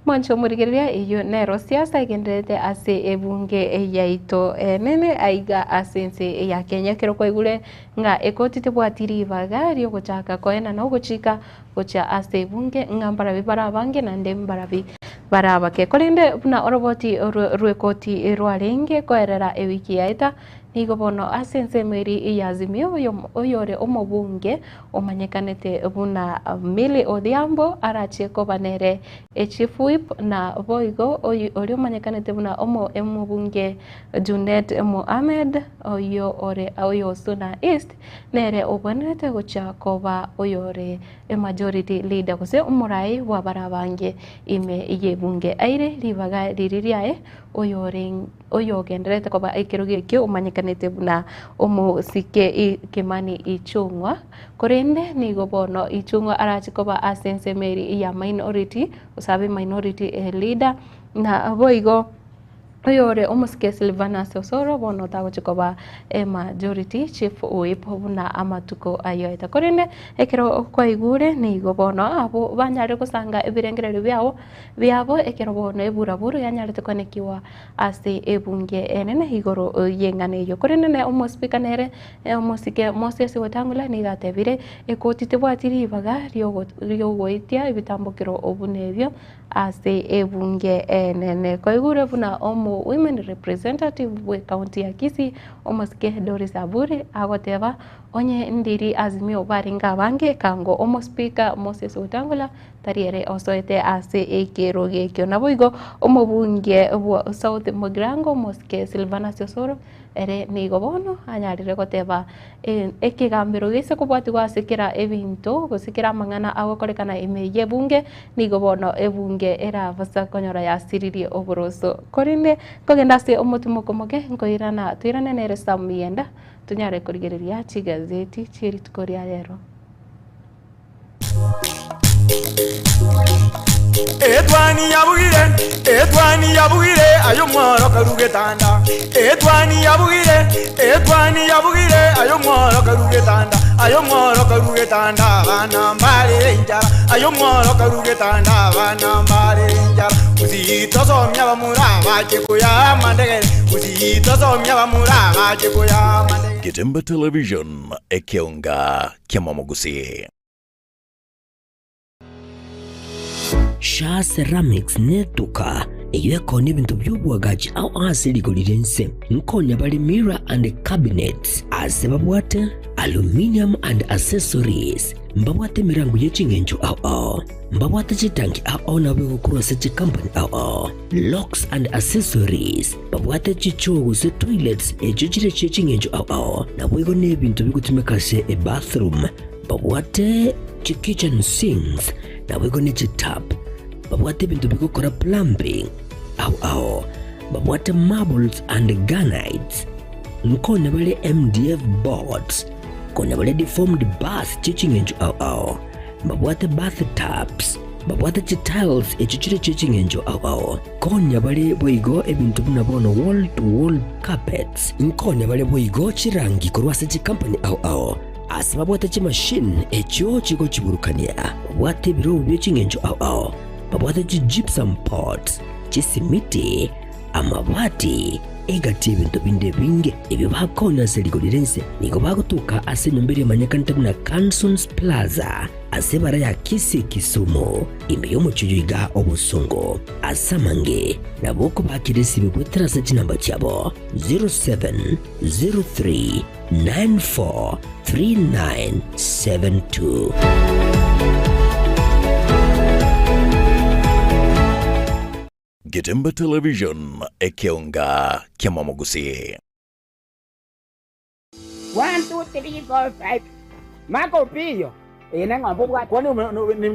Mwanche omorigereria eyio nero siasa egendererete ase ebunge yaito enene aiga ase ense ya Kenya. Ekero kwaigure ng'a ekoti tebwati ribaga riogochaka koenana ogochika gochia ase ebunge ng'a mbarabi bare abange naende mbarabi bare abake. Korende buna oroboti rw'ekoti rwarenge koerera ewiki yaeta, Nigo bono ase ensemo eria ya Azimio oyore omobunge omanyekanete buna Millie Odhiambo arachie koba nere echief whip na boigo oria omanyekanete buna omobunge Junet Mohamed oyio ore oyo Suna East nere obwenerete gochia koba oyore emajority leader gose omorai bw'abare abange ime y'ebunge aire ribaga riria riaye oyore oyogendererete koba ekerogo ekio omanyekanete buna omosike Kimani Ichung'wa, korende nigo bono Ichung'wa arache koba ase ensemo eria ya minority, gose abe minority leader, na boigo oyore omosike Silvanus Osoro bono tagochi koba emajority chief whip buna amatuko ayio aeta. Korende ekero kwaigure nigo bono abwo banyare gosanga ebirengererio biabo biabo ekero bono eburaburu yanyarete koenekiwa ase ebunge enene igoro y'eng'ana eyio. Korende ne omosipika nere omosike Moses Wetangula nigo atebire, Ekoti tebwati ribaga riogoetia ebitambokero buna ebio ase ebunge enene. Koigure buna omo women representative bwe county ya Kisii omosike Doris Aburi agoteba onye ndiri Azimio barenge abange kango omosipika Moses Wetangula Tari ere osoete ase ekerogo ekio. Naboigo omobunge bwa South Mugirango Omosike Silvanus Osoro ere nigo bono anyarire goteba ekegambero gese kobwatigwa ase kera ebinto gose kera amang'ana agokorekana ime y'ebunge nigo bono ebunge erabasa konyora yasiririe oboroso. Korende nkogenda ase omotimoko moke nkoirana toirane nere Sam Miyienda tonyare korigereria chigazeti chie rituko ria rero.
Etwani yabugire, etwani yabugire, aye omworo karu getanda. Etwani yabugire, etwani yabugire, aye omworo karu getanda. Aye omworo karu getanda, abana mbarere enchara. Aye omworo karu getanda, abana mbarere enchara. Gusii tosomia abamura abache koyaa amandegere. Gusii tosomia abamura abache koyaa amandegere.
Getembe Television, ekeonga ki'amamogusii.
Shaa Ceramics netuka eyio ekonia ebinto bi'oboagachi ao ase rigori ri'ense. Nkonya bare mirror and cabinets ase babwate aluminium and accessories, mbabwate emerango ye ching'encho ao ao, mbabwate chitanki ao ao nabo egokorwa ase chikampani ao ao, locks and accessories, babwate chichoo gose toilets echio chire chie ching'encho ao ao, naboigo nebinto bigotumeka ase ebathroom. Babwate chi-kitchen sinks, naboigo ne chi-tap. Babwate ebinto bigokora plumbing ao ao. Babwate marbles and granites. Nkonya bare MDF boards. Konya bare deformed bars chie ching'encho ao ao. Babwate bath tubs. Babwate chi-tiles echio chire chie ching'encho ao ao. Konya bare boigo ebinto buna bono wall to wall carpets. Nkonya bare boigo chirangi korwa ase chikampani ao ao. Ase babwate chimashini echio chigochiburukania, babwate ebirobu bie ching'encho ao ao, babwate chi-gypsum pots, chisimiti, amabati, egati y'ebinto binde ebinge ebio bakonya ase rigori ri'ense. Nigo bagotoka ase enyomba eria emanyekanete buna Cansons Plaza, ase ebara ya Kisii Kisumu, ime y'omochie oyo iga obosongo. Ase amange nabo okobakera esibe goetera ase chinamba chiabo 07 03 943972.
Getembe Television, ekeonga ki'amamogusii.
One, two, three, four, five. Maka Opiyo, eye neng'ombe obwate.
Kwani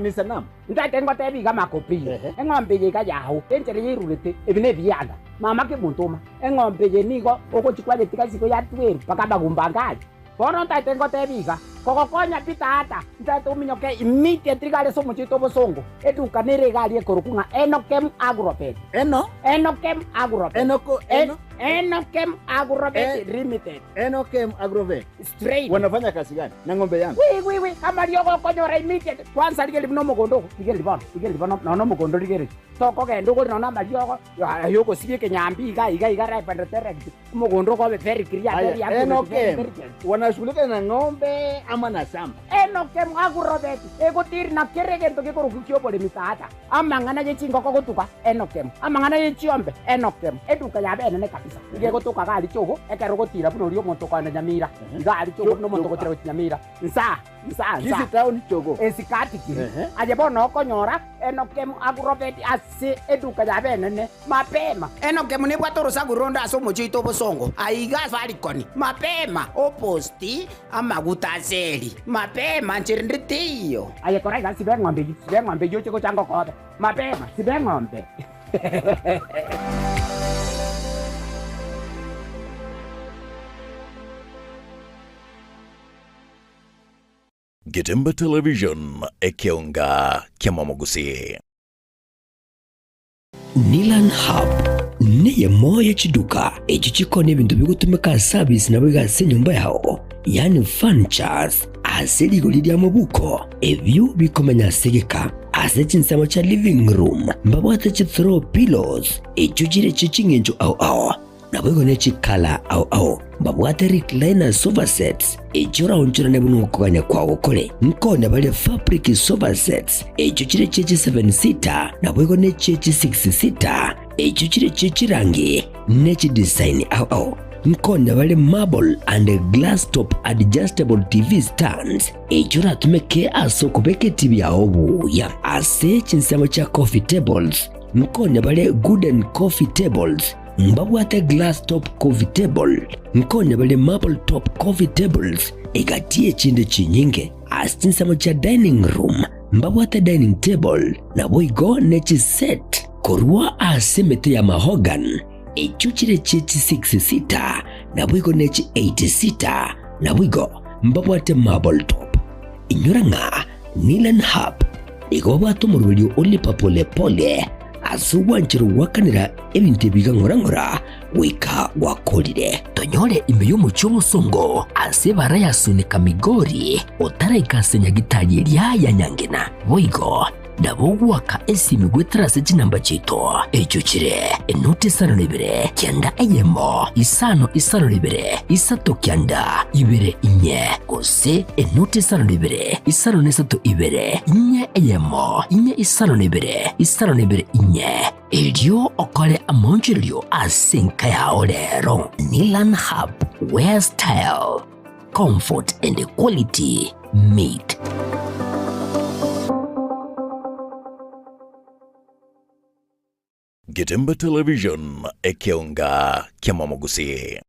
ni sanamu?
Ntagete ngotebie iga Maka Opiyo, eng'ombe eye iga yao, enchera yairurete, ebi nebianda. Mama kemontoma, eng'ombe eye nigo ogochia kwayetiga isiko yatwerwa mpaka amagumba ange aria. Bono ntagete ngotebie iga, kogokonya pi tata, ntagete ominyoke immediately iga aria ase omochie oito obosongo, eduka nere iga aria ekorokwa ng'a Enokem Agrovet.
Eno?
Enokem Agrovet.
Enoko, eno?
Enokem Agrovet Limited.
Enokem Agrovet.
Straight.
Wanafanya kazi gani na ng'ombe yangu?
Wi wi wi amariogo okonyora immediate. Kwanza rigereria buna omogondo ogo, rigereria bono, rigereria bono nonya omogondo rigereria. Tokogenda ogore nonya amariogo aye ogosibia ekenyambi iga iga iga ripe and direct. Omogondo ogo obe very clear,
Aya,
very accurate, very
Enokem
very clear.
wanashughulika na ng'ombe ama na shamba?
Enokem Agrovet egotiri na kera egento gekorokwa kioboremi tata. Amang'ana ye chingoko gotuga, Enokemu. Amang'ana ye chiombe, Enokemu. Eduka yabo enene kabisa. Nigo egotoka iga aria chogo, ekero ogotira buna oria omonto okoenda Nyamira. Iga aria chogo buna omonto ogotira gochia Nyamira. Nsaa, nsaa, nsaa.
Kisii town chogo.
Esikati kiri. Aye bono okonyora Enokemu Agrovet ase eduka yabo enene. Mapema. Enokemu nebwate orosaku ronde ase omochie oito obosongo, aiga Safaricon. Mapema. Oposti. Amaguta aseri, mapema, nchera ende teiyo. Aye kora iga, siba eng'ombe eyio, siba eng'ombe eyio oche gocha ngokobe. Mapema, siba eng'ombe.
Getembe Television, ekeonga ki'amamogusii.
Nilan Hub neyemo ye chiduka echio chikoonia ebinto bigotumeka ase abisi naboigo ase enyomba yao, yaani furnitures, ase rigori ria mobuko, ebio bikomenya ase egeka. Ase chinsemo chia living room mbabwate chi throw pillows echio chire chie ching'encho ao ao. Naboigo ne chikala ao ao mbabwate recliner sofa sets, echio oraonchorane buna okogania kwao kore. Nkonya bare fabric sofa sets, echio chire chie chi seven seater, naboigo ne chie chi six seater, echio chire chie chirangi ne chidesign ao ao. Nkonya bare marble and glass top adjustable TV stands, echio oratumeke ase okobeka etibi yao buya. Ase chinsemo chia coffee tables, nkonya bare gooden coffee tables, Mbabwate glass top coffee table, nkonya bare marble top coffee tables, egati y'echinde chinyinge. Ase chinsemo chia dining room mbabwate dining table, naboigo ne chiset korwa ase emete ya mahogany, echio chire chie chi six seater, naboigo ne chi eight seater, naboigo mbabwate marble top. Inyora ng'a Nilan Hub nigo babwate omoroberio o lipa pole pole ase ogwancherwa goakanera ebinto ebi iga ng'ora ng'ora goika gwakorire. Tonyore ime y'omochie omosongo ase ebara ya Sunika Migori otaraika ase nyagitari eria ya Nyangena. Boigo nabo ogoaka esimi goetera ase chinamba chiaito echio chire enoti isano na ibere kianda eyemo isano isano na ibere isato kianda ibere inye gose enoti isano na ibere isano na isato ibere inye eyemo inye isano na ibere isano na ibere inye erio okore amaonchorerio ase enka yao rero. Nilan Hub where style, comfort and quality meet.
Getembe Television, ekeonga ki'amamogusii.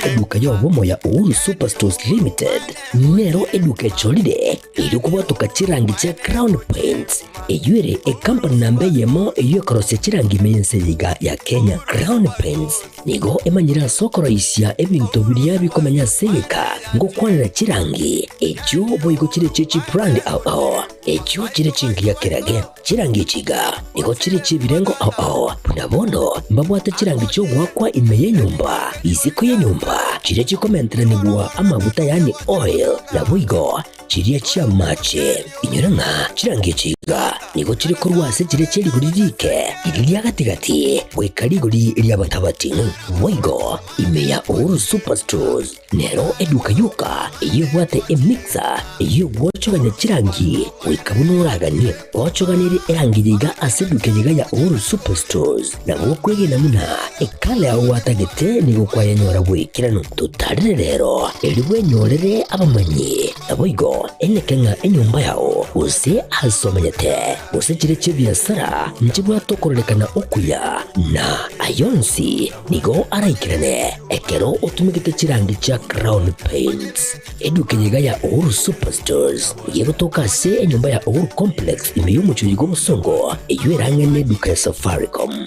Eduka y'obomo ya Uhuru Superstores Limited nero eduka echorire erio kobwatoka chirangi chia Crown Paints eyio ere ekampani namba eyemo eyio ekorosia chirangi ime y'ense eye iga ya Kenya. Crown Paints nigo emanyire ase okoroisia ebinto biria bikomenya ase egeka ngokwanera chirangi echio boigo chire chie chibrand ao ao echio chire chingiya kerage. Chirangi echi iga nigo chire chi'ebirengo ao ao, buna bono mbabwate chirangi chi'ogoakwa ime y'enyomba, isiko y'enyomba, chiria chikomenteranigwa amaguta yaani oil, naboigo chiria chi'amache. Inyora ng'a chirangi echi iga nigo chire korwa ase chiria chie rigori riike, riria ria gati-gati, goika rigori ri'abatabating'u. Boigo ime ya Uhuru Superstores Nero eduka yoka eyio ebwate emixer eyio egwochogania chirangi goika buna oraganie. Gwochoganirie erangi eye iga ase eduka eye iga ya Uhuru Superstores, nabo okwegena buna ekala yao gwatagete nigo kwayenyora bw'ekeranu. Totarere rero erio bwenyorere abamanyi, naboigo eneke ng'a enyomba yao gose ase omenyete gose chire chi'ebiasara nchibwate okororekana okuya na ayonsi Nigo araikerane ekero otumegete chirangi chia Crown Paints. Eduka eye iga ya Uhuru Superstores nigo egotoka ase enyomba ya Uhuru Complex ime y'omochie oyo bw'obosongo eyio erang'e neduka ya Safaricom.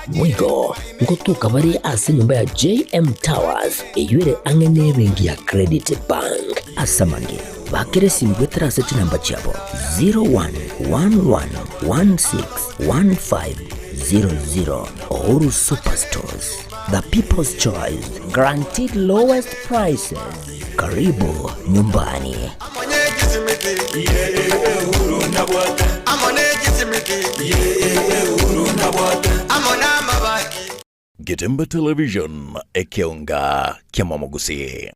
Boigo ngotoka bare ase enyomba ya JM Towers eyio ere ang'e nebenki ya Credit Bank. Ase amange, bakera esimi goetera ase chinamba chiabo 01111615. 00. Uhuru Superstores, the people's choice, guaranteed lowest prices. Karibu nyumbani.
Getemba Television, ekeonga kiamamogusii.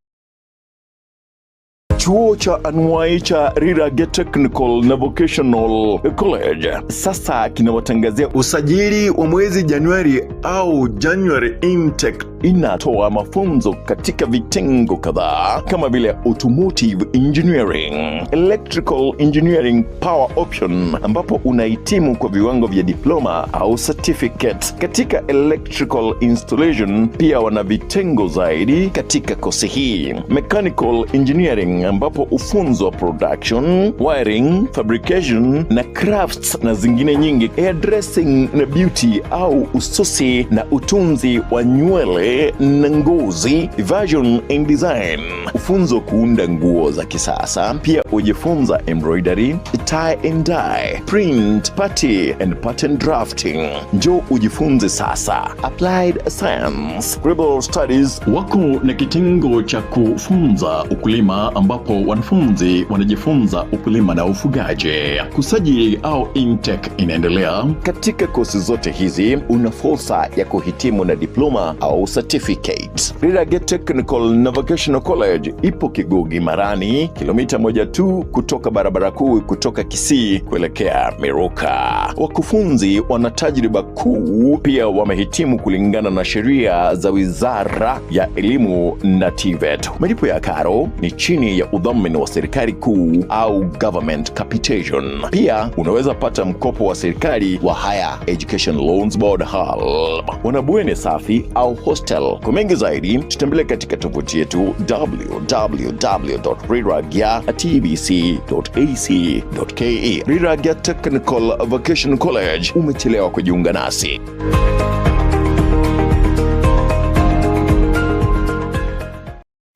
Chuo cha anuai cha Rirage Technical na Vocational College sasa kinawatangazia usajili wa mwezi Januari au January intake. Inatoa mafunzo katika vitengo kadhaa kama vile automotive engineering, electrical engineering power option, ambapo unahitimu kwa viwango vya diploma au certificate katika electrical installation. Pia wana vitengo zaidi katika kosi hii, mechanical engineering, ambapo hufunzwa production, wiring, fabrication na crafts na zingine nyingi, hairdressing na beauty au ususi na utunzi wa nywele na ngozi, fashion and design, ufunzo kuunda nguo za kisasa. Pia hujifunza embroidery, tie and dye, print, party and pattern drafting. Njoo ujifunze sasa. Applied Science, Global Studies
wako na kitengo cha kufunza ukulima ambapo wanafunzi wanajifunza ukulima na ufugaji. Kusajili au intake inaendelea.
Katika kosi zote hizi una fursa ya kuhitimu na diploma au certificate. Rirage Technical na Vocational College ipo Kigugi Marani, kilomita moja tu kutoka barabara kuu kutoka Kisii kuelekea Miruka. Wakufunzi wana tajriba kuu, pia wamehitimu kulingana na sheria za Wizara ya Elimu na TVET. Malipo ya karo ni chini ya udhamini wa serikali kuu au government capitation. Pia unaweza pata mkopo wa serikali wa Higher Education Loans Board HELB. Wana bweni safi au hostel. Kwa mengi zaidi, tutembelee katika tovuti yetu www.riragya.tbc.ac.ke. Riragya Technical Vocational College, umechelewa kujiunga nasi.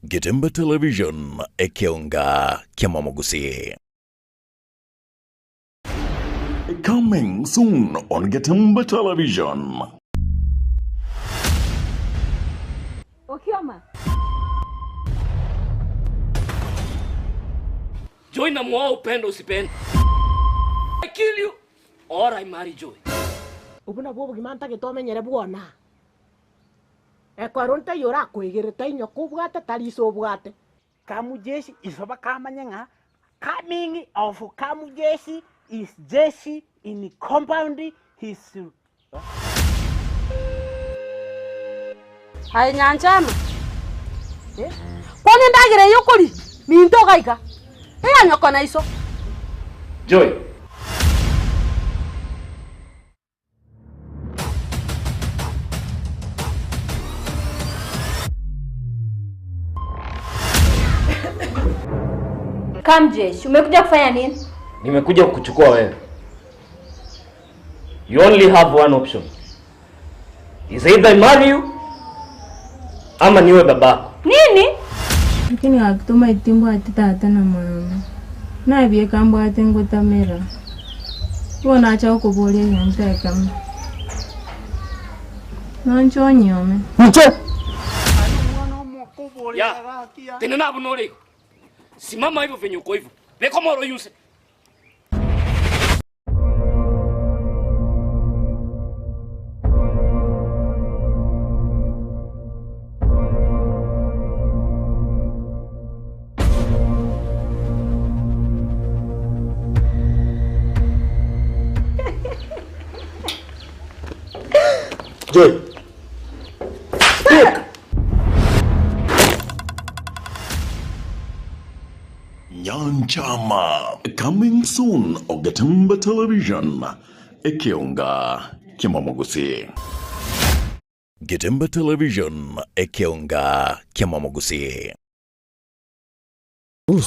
Getemba Television, ekeonga kiamamogusii.
Coming soon on Getemba Television.
Okioma.
Joy na muoa upendo usipende. I kill you or I marry Joy.
Obo nabwo obogima ntagete omenyere bwona. Ekero ntaiyo orakoegere tainyo kobwate tari ase obwate.
Kamujeshi iso bakamanye ng'a coming of Kamujeshi is jeshi in compound his
Aye nyanchama. Eh? Kwani ndagera eyo okori minto ogaika eya nyoko na iso.
Joy.
Kamjesh, umekuja kufanya nini?
Nimekuja kukuchukua wewe. You only have one option. Is either I marry you ama niwe babako.
Nini?
Lakini akituma itimbwati tata na mama nabieka mbwate ngotamera igo nacha gokoboria egento ekemo nonche onyome
Nche. Ya. Tena nabo noreko. Simama hivyo venye uko hivyo. Leko moro yuse.
Joy.
Nyanchama coming soon on Getemba Television. Ekeonga kiamamogusii.
Getemba Television, ekeonga kiamamogusii.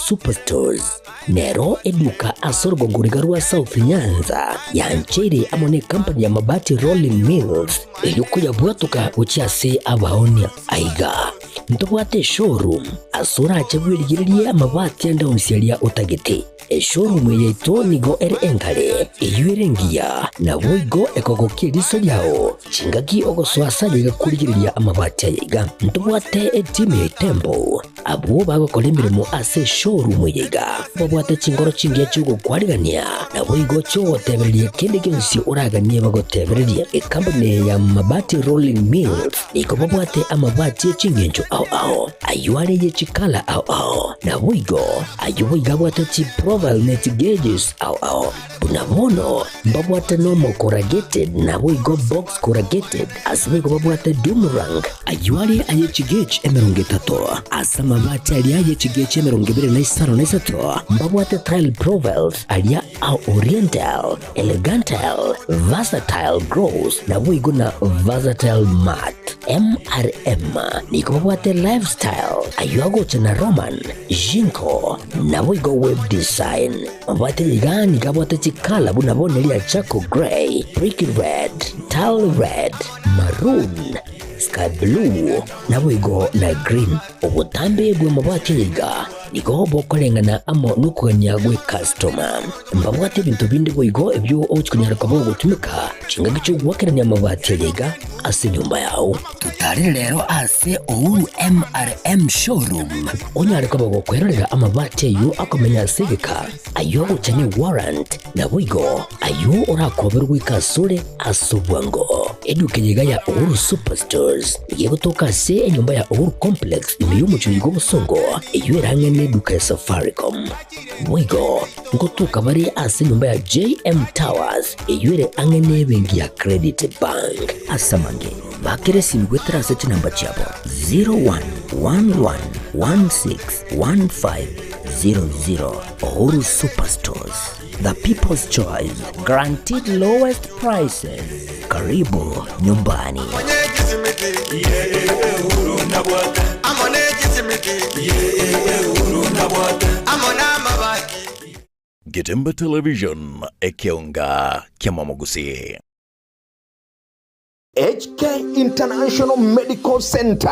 Superstores nero eduka ase orogongoriga rwa South Nyanza yancheire amo ne company ya Mabati Rolling Mills erio koyabwatoka gochia ase abaonia aiga ntobwate showroom Ase orache bwerigererie amabati ande onsi aria otagete. Eshowroom yaito nigo ere engare, eyio ere engiya, naboigo ekogokia eriso riao chingaki ogosoa ase aye iga korigereria amabati aya iga. Ntobwate etimu ya Itembo, abwo bagokora emeremo ase eshowroom eye iga, babwate chingoro chingiya chi'ogokwarigania, naboigo chi'ogotebereria kende gionsi oraganie bagotebererie. Ekampuni eye ya Mabati Rolling Mills nigo babwate amabati e chingencho ao ao, ayio are ye chikala ao ao, naboigo Ayio boigo abwate chiprofile ne chigeges ao ao. Buna bono mbabwate normal corrugated naboigo box corrugated, ase boigo babwate doomerang. Ayio are aye chigauge 30, ase amabati aria aye chigauge 23 mbabwate tile profiles aria a oriental, elegantal, versatile gloss naboigo na versatile matte. MRM nigo babwate lifestyle ayio agocha na Roman, Jinko, naboigo web design. Mabwate iga nigo abwate chikala buna bono eria charcoal grey, brick red, tile red, maroon, sky blue, naboigo na green. Obotambe bw'amabati aya iga nigo bokoreng'ana amo nokogania gw'ekastoma. Mbabwate ebinto binde boigo ebio ogochia konyara koba ogotumeka chingaki chi'ogoakerania amabati aya iga ase enyomba yao. Totarere rero ase Uhuru MRM Showroom onyare koba gokwerorera amabati ayio akomenya ase egeka, ayio agocha ne warrant, naboigo ayio orakoberwe goika asore ase obwango. Eduka eye iga ya Uhuru Superstores nigo egotoka ase enyomba ya Uhuru Complex ime y'omochie oiga obosongo, eyio ere ang'e neduka ya Safaricom. Boigo ngotoka bare ase enyomba ya JM Towers eyio ere ang'e nebenki ya Credit Bank. Ase amange, bakera esimi goetera ase chinamba chiabo 0111161500. Uhuru Superstores, the people's choice, guaranteed lowest prices. Karibu nyumbani.
Getembe Television, ekeonga ki'amamogusii.
HK International Medical Centre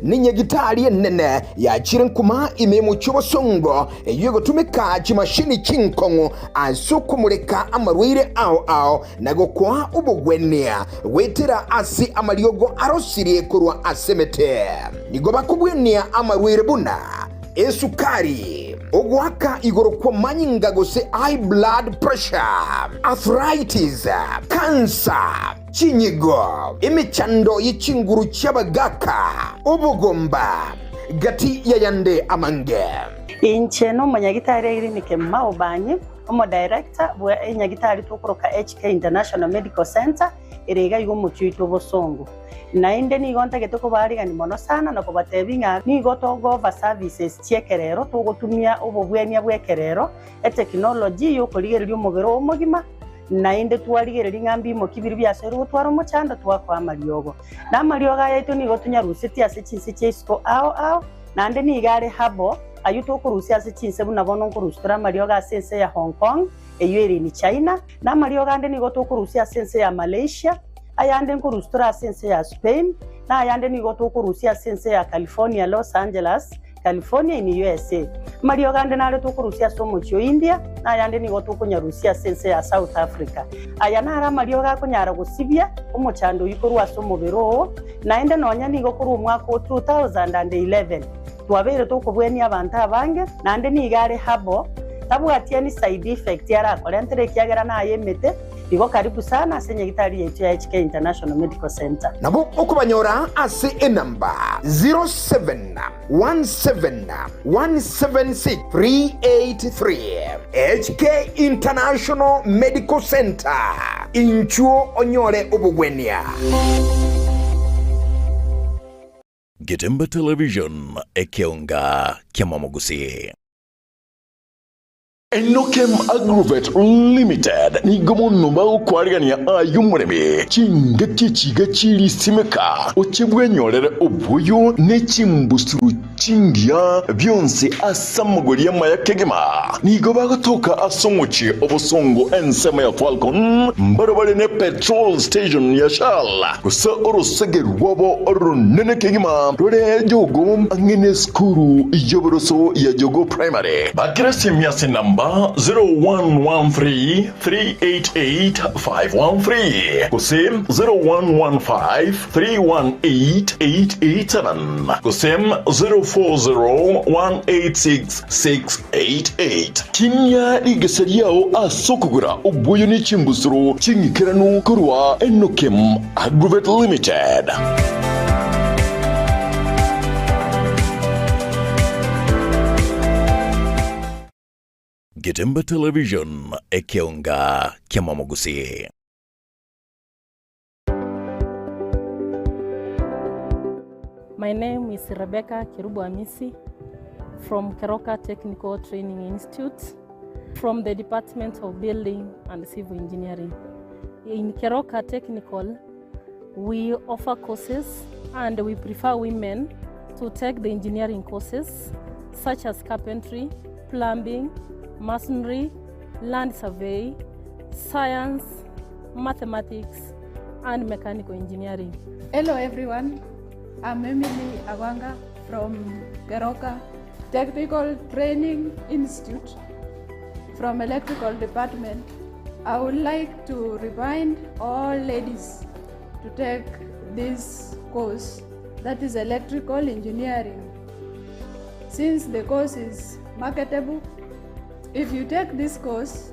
ninyagitari enene yachire nkuma ime y'omochie obosongo eyio egotumeka chimashini chinkong'u ase okomureka amarwaire ao ao na gokoa obogwenia goetera ase amariogo arosirie korwa ase emete. Nigo bakobwenia amarwaire buna esukari, ogoaka igoro kw'amanyinga gose high blood pressure, arthritis, cancer, chinyigo, emechando ye chinguru chi'abagaaka, obogomba, gati y'ayande amange.
Inche nomonyagitari Irene Kemuma Obanyi, Omodirector bwe enyagitari tokoroka HK International Medical Centre ere iga iga omochie oito obosongo. Naende nigo ntagete kobaarigania mono sana na kobatebia ng'a nigo togo-offer services chi'ekerero, togotumia obobwenia bw'ekerero, etekinology y'okorigereria omobere oo omogima, naende twarigereria ng'a mbimoki biria biasoire gotwara omochando twakoa amariogo. Na amariogo aya aito nigo tonyarusetie ase chinse chia isiko ao ao, naende nigo are herbal, ayio tokorusia ase chinse buna bono nkorusia tore amariogo ase ense ya Hong Kong, eyio ere in China, na amariogo ande nigo tokorusia ase ense ya Malaysia, ayande nkorusia tore ase ense ya Spain, na ayande nigo tokorusia ase ense ya California, Los Angeles, California in USA. Amariogo ande nare tokorusia ase omochie o India, na ayande nigo tokonyarusia ase ense ya South Africa. Aya naro amariogo akonyara gosibia omochando oyio korwa ase omobere oo, naende nonya nigo korwa omwaka o 2011 twabeire tokobwenia abanto abange, naende nigo are herbal, tabwati any side effect arakorentere ekiagera naye emete, igo karibu sana ase nyagitari yaito ya HK International Medical Centre.
Nabo okobanyora ase enamba 0717176383. HK International Medical Centre, inchuo onyore obogwenia.
Getembe Television, ekeonga ki'amamogusii.
Enokem Agrovet Limited nigo mono bagokwarigania aye omoremi chingaki echiga chirisimeka, oche bwenyorere oboyo ne chimbusuru chingiya bionsi ase amagori amaya kegima. Nigo bagotoka ase omochie obosongo ensemo ya Falcon, mbarabare ne petrol station ya Shell, gose orosege rwabo oronene kegima rore Jogoo ang'e nesukuru y'oboroso ya Jogoo Primary. Bakera esimi ase enamba 0113 388 513 gose 0115 318 887 gose 040 186 688. Tinia rigesa riao ase okogora obwoyo ne chimbusuro ching'ikeranu korwa Enokem Agrovet Limited.
Getembe Television, ekeonga kiamamogusii.
My name is Rebecca Kerubo Amisi from Keroka Technical Training Institute from the Department of Building and Civil Engineering. In Keroka Technical, we offer courses and we prefer women to take the engineering courses such as carpentry, plumbing, masonry, land survey, science, mathematics, and mechanical engineering.
Hello everyone, I'm Emily Awanga from Keroka Technical Training Institute from Electrical Department. I would like to remind all ladies to take this course that is electrical engineering. Since the course is marketable, if you take this course,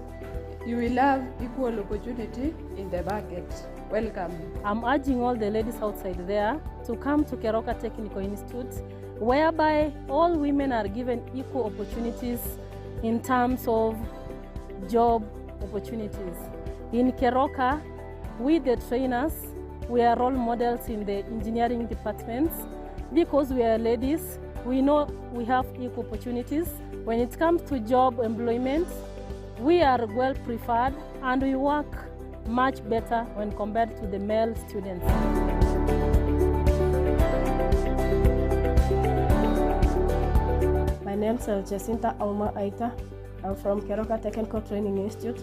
you will have equal opportunity in the market. Welcome.
I'm urging all the ladies outside there to come to Keroka Technical Institute, whereby all women are given equal opportunities in terms of job opportunities. In Keroka, we the trainers, we are role models in the engineering departments because we are ladies, we know we have equal opportunities. When it comes to job employment, we are well preferred and we work much better when compared to the male students.
My name is Jacinta Auma Aita. I'm from Keroka Technical Training Institute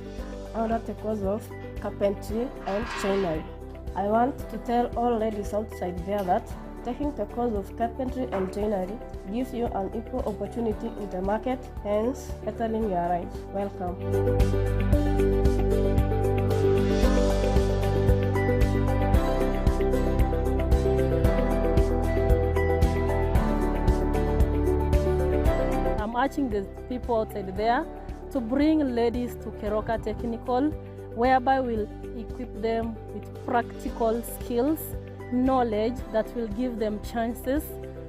under the course of carpentry and joinery. I want to tell all ladies outside there that taking the course of carpentry and joinery gives you an equal opportunity in the market, hence bettering your life. Welcome.
I'm urging the people outside there to bring ladies to Keroka Technical, whereby we'll equip them with practical skills, knowledge that will give them chances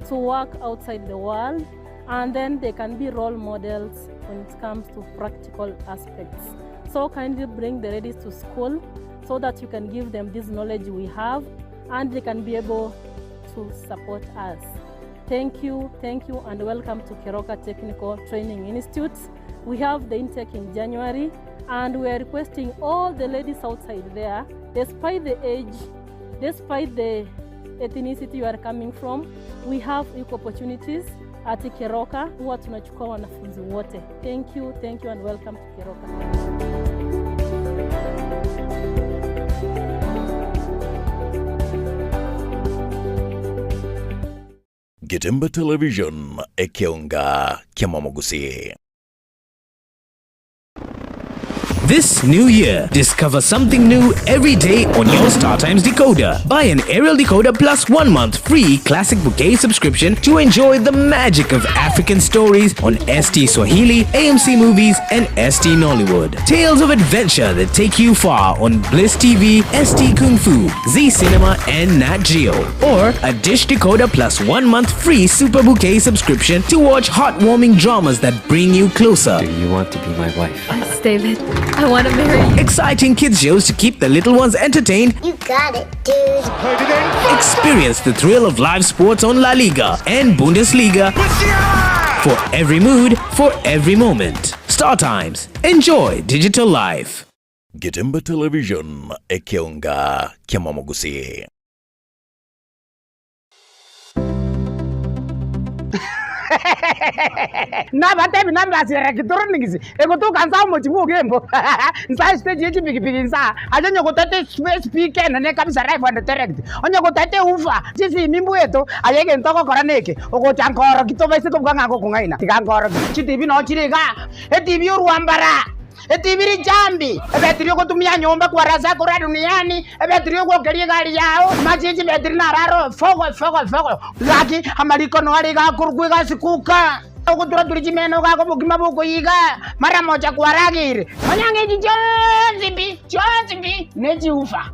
to work outside the world, and then they can be role models when it comes to practical aspects. So kindly bring the ladies to school so that you can give them this knowledge we have and they can be able to support us. Thank you, thank you, and welcome to Keroka Technical Training Institute. We have the intake in January, and we are requesting all the ladies outside there, despite the age, despite the ethnicity you are coming from, we have equal opportunities at Keroka. Huwa tunachukua wanafunzi wote. Thank you, thank you, and welcome to Keroka.
Getembe Television, ekeonga kiamamogusii.
This new year, discover something new every day on your StarTimes decoder. Buy an aerial decoder plus 1 month free Classic Bouquet subscription to enjoy the magic of African stories on ST Swahili, AMC Movies, and ST Nollywood. Tales of adventure that take you far on Bliss TV, ST Kung Fu, Z Cinema, and Nat Geo. Or a dish decoder plus 1 month free Super Bouquet subscription to watch heartwarming dramas that bring you closer.
Do you want to be my wife?
Yes, David. I want to marry you.
Exciting kids shows to keep the little ones entertained.
You got it, dude.
Experience the thrill of live sports on La Liga and Bundesliga. For every mood, for every moment. Star Times. Enjoy digital life.
Getembe Television, ekeonga kiamamogusii.
Nabatebi nambasi ya electronics egotoka nsa omochi bwa Ogembo nsa estage ye chipikipiki nsa aye onye gotete speaker enene kabisa live and direct onye gotete woofer chisimi mbweto aye egento ogokora neke ogocha nkoroki tobaise kobuga ng'a ngokong'aina tiga nkoroki chitibi noo chire igaa etibi orwambara Etibi richambi, ebetiri ogotumia nyomba kwarasa korwa duniani, ebetiri ogwokeria egari yao, amache ye chibetiri naro aro fogo fogo fogo. Gaki amariko noare iga akorokwa egasi kuka, ogotura-turia chimeno gaka obokima bokoyiga, mara mocha kwarageire. Manya ng'a echi chionsi pi, chionsi pi, nechiufa.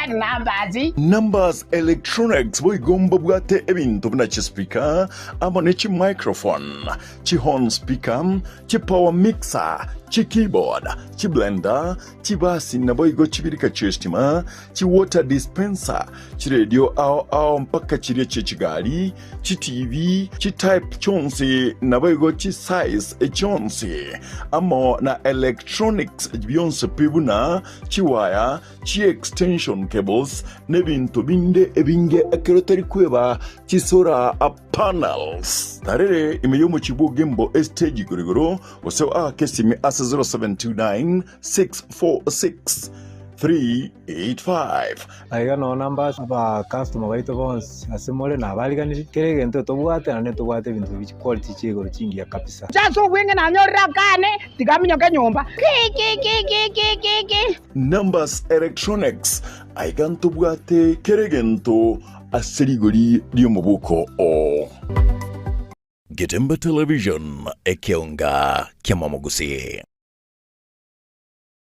Numbers.
Numbers Electronics boigo mbabwate ebinto buna chispeaker amo ne chimicrophone, chihorn speaker, Chipower mixer, chikeyboard, chiblender, chibasi naboigo chibirika chi'estima, chiwater dispenser, chiredio ao ao mpaka chiria chi'echigari, chiTV, chitype chionsi naboigo chisize chionsi, amo na electronics bionsi pi buna chiwaya, chiextension cables, nebinto binde ebinge ekero tari kweba chisolar Panels. Tarere ime y'omochie bw'Ogembo estage igoro igoro, gose oake esimi ase 0729 646 385.
Aiga noo namba aba customer baito bonsi ase more nabariganirie, kera egento tobwate naende ntobwate ebinto bi chiquality chia igoro chingiya kabisa.
Inche ase obweng'e nanyorire akane, tiga aminyoke nyomba. Kikikikikiki.
Numbers Electronics, aiga ntobwate kera egento Ase rigori ri'omoboko oo.
Getembe Television, ekeonga ki'amamogusii.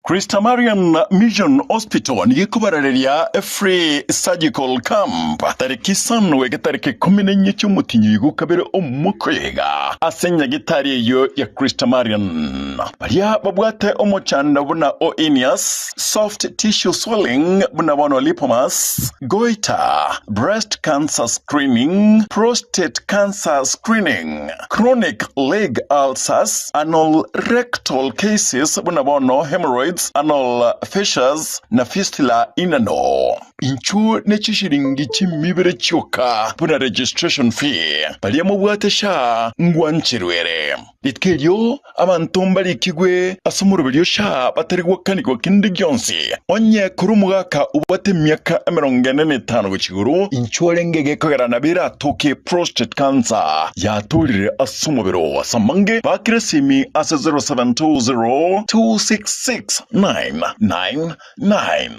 Christamarian Mission Hospital nigo ekobarareria Free Surgical Camp tariki isano goika tariki ikomi na inye chi'omotienyi oyo gokabere omokoyega ase nyagitari eyio ya Christamarian. Baria babwate omochando buna o hernias, soft tissue swelling buna bono lipomas, Goiter, breast cancer screening, prostate cancer screening, chronic leg ulcers, anal rectal cases buna bono hemorrhoids, anal fissures na fistula inano. Inchuo ne chishilingi chimibere chioka buna registration fee. Baria mobwate sha ngwancherwe ere. Rituko erio abanto mbarikigwe ase omoroberio sha batari gwakanigwa kende gionsi. Onye korwa omogaka obwate emiaka emerongo ene na etano gochia igoro, inchuo orenge gekogera nabo eratoke prostate cancer yatorire ase omobere oo. Ase amange bakire esimi ase 0720 266 999.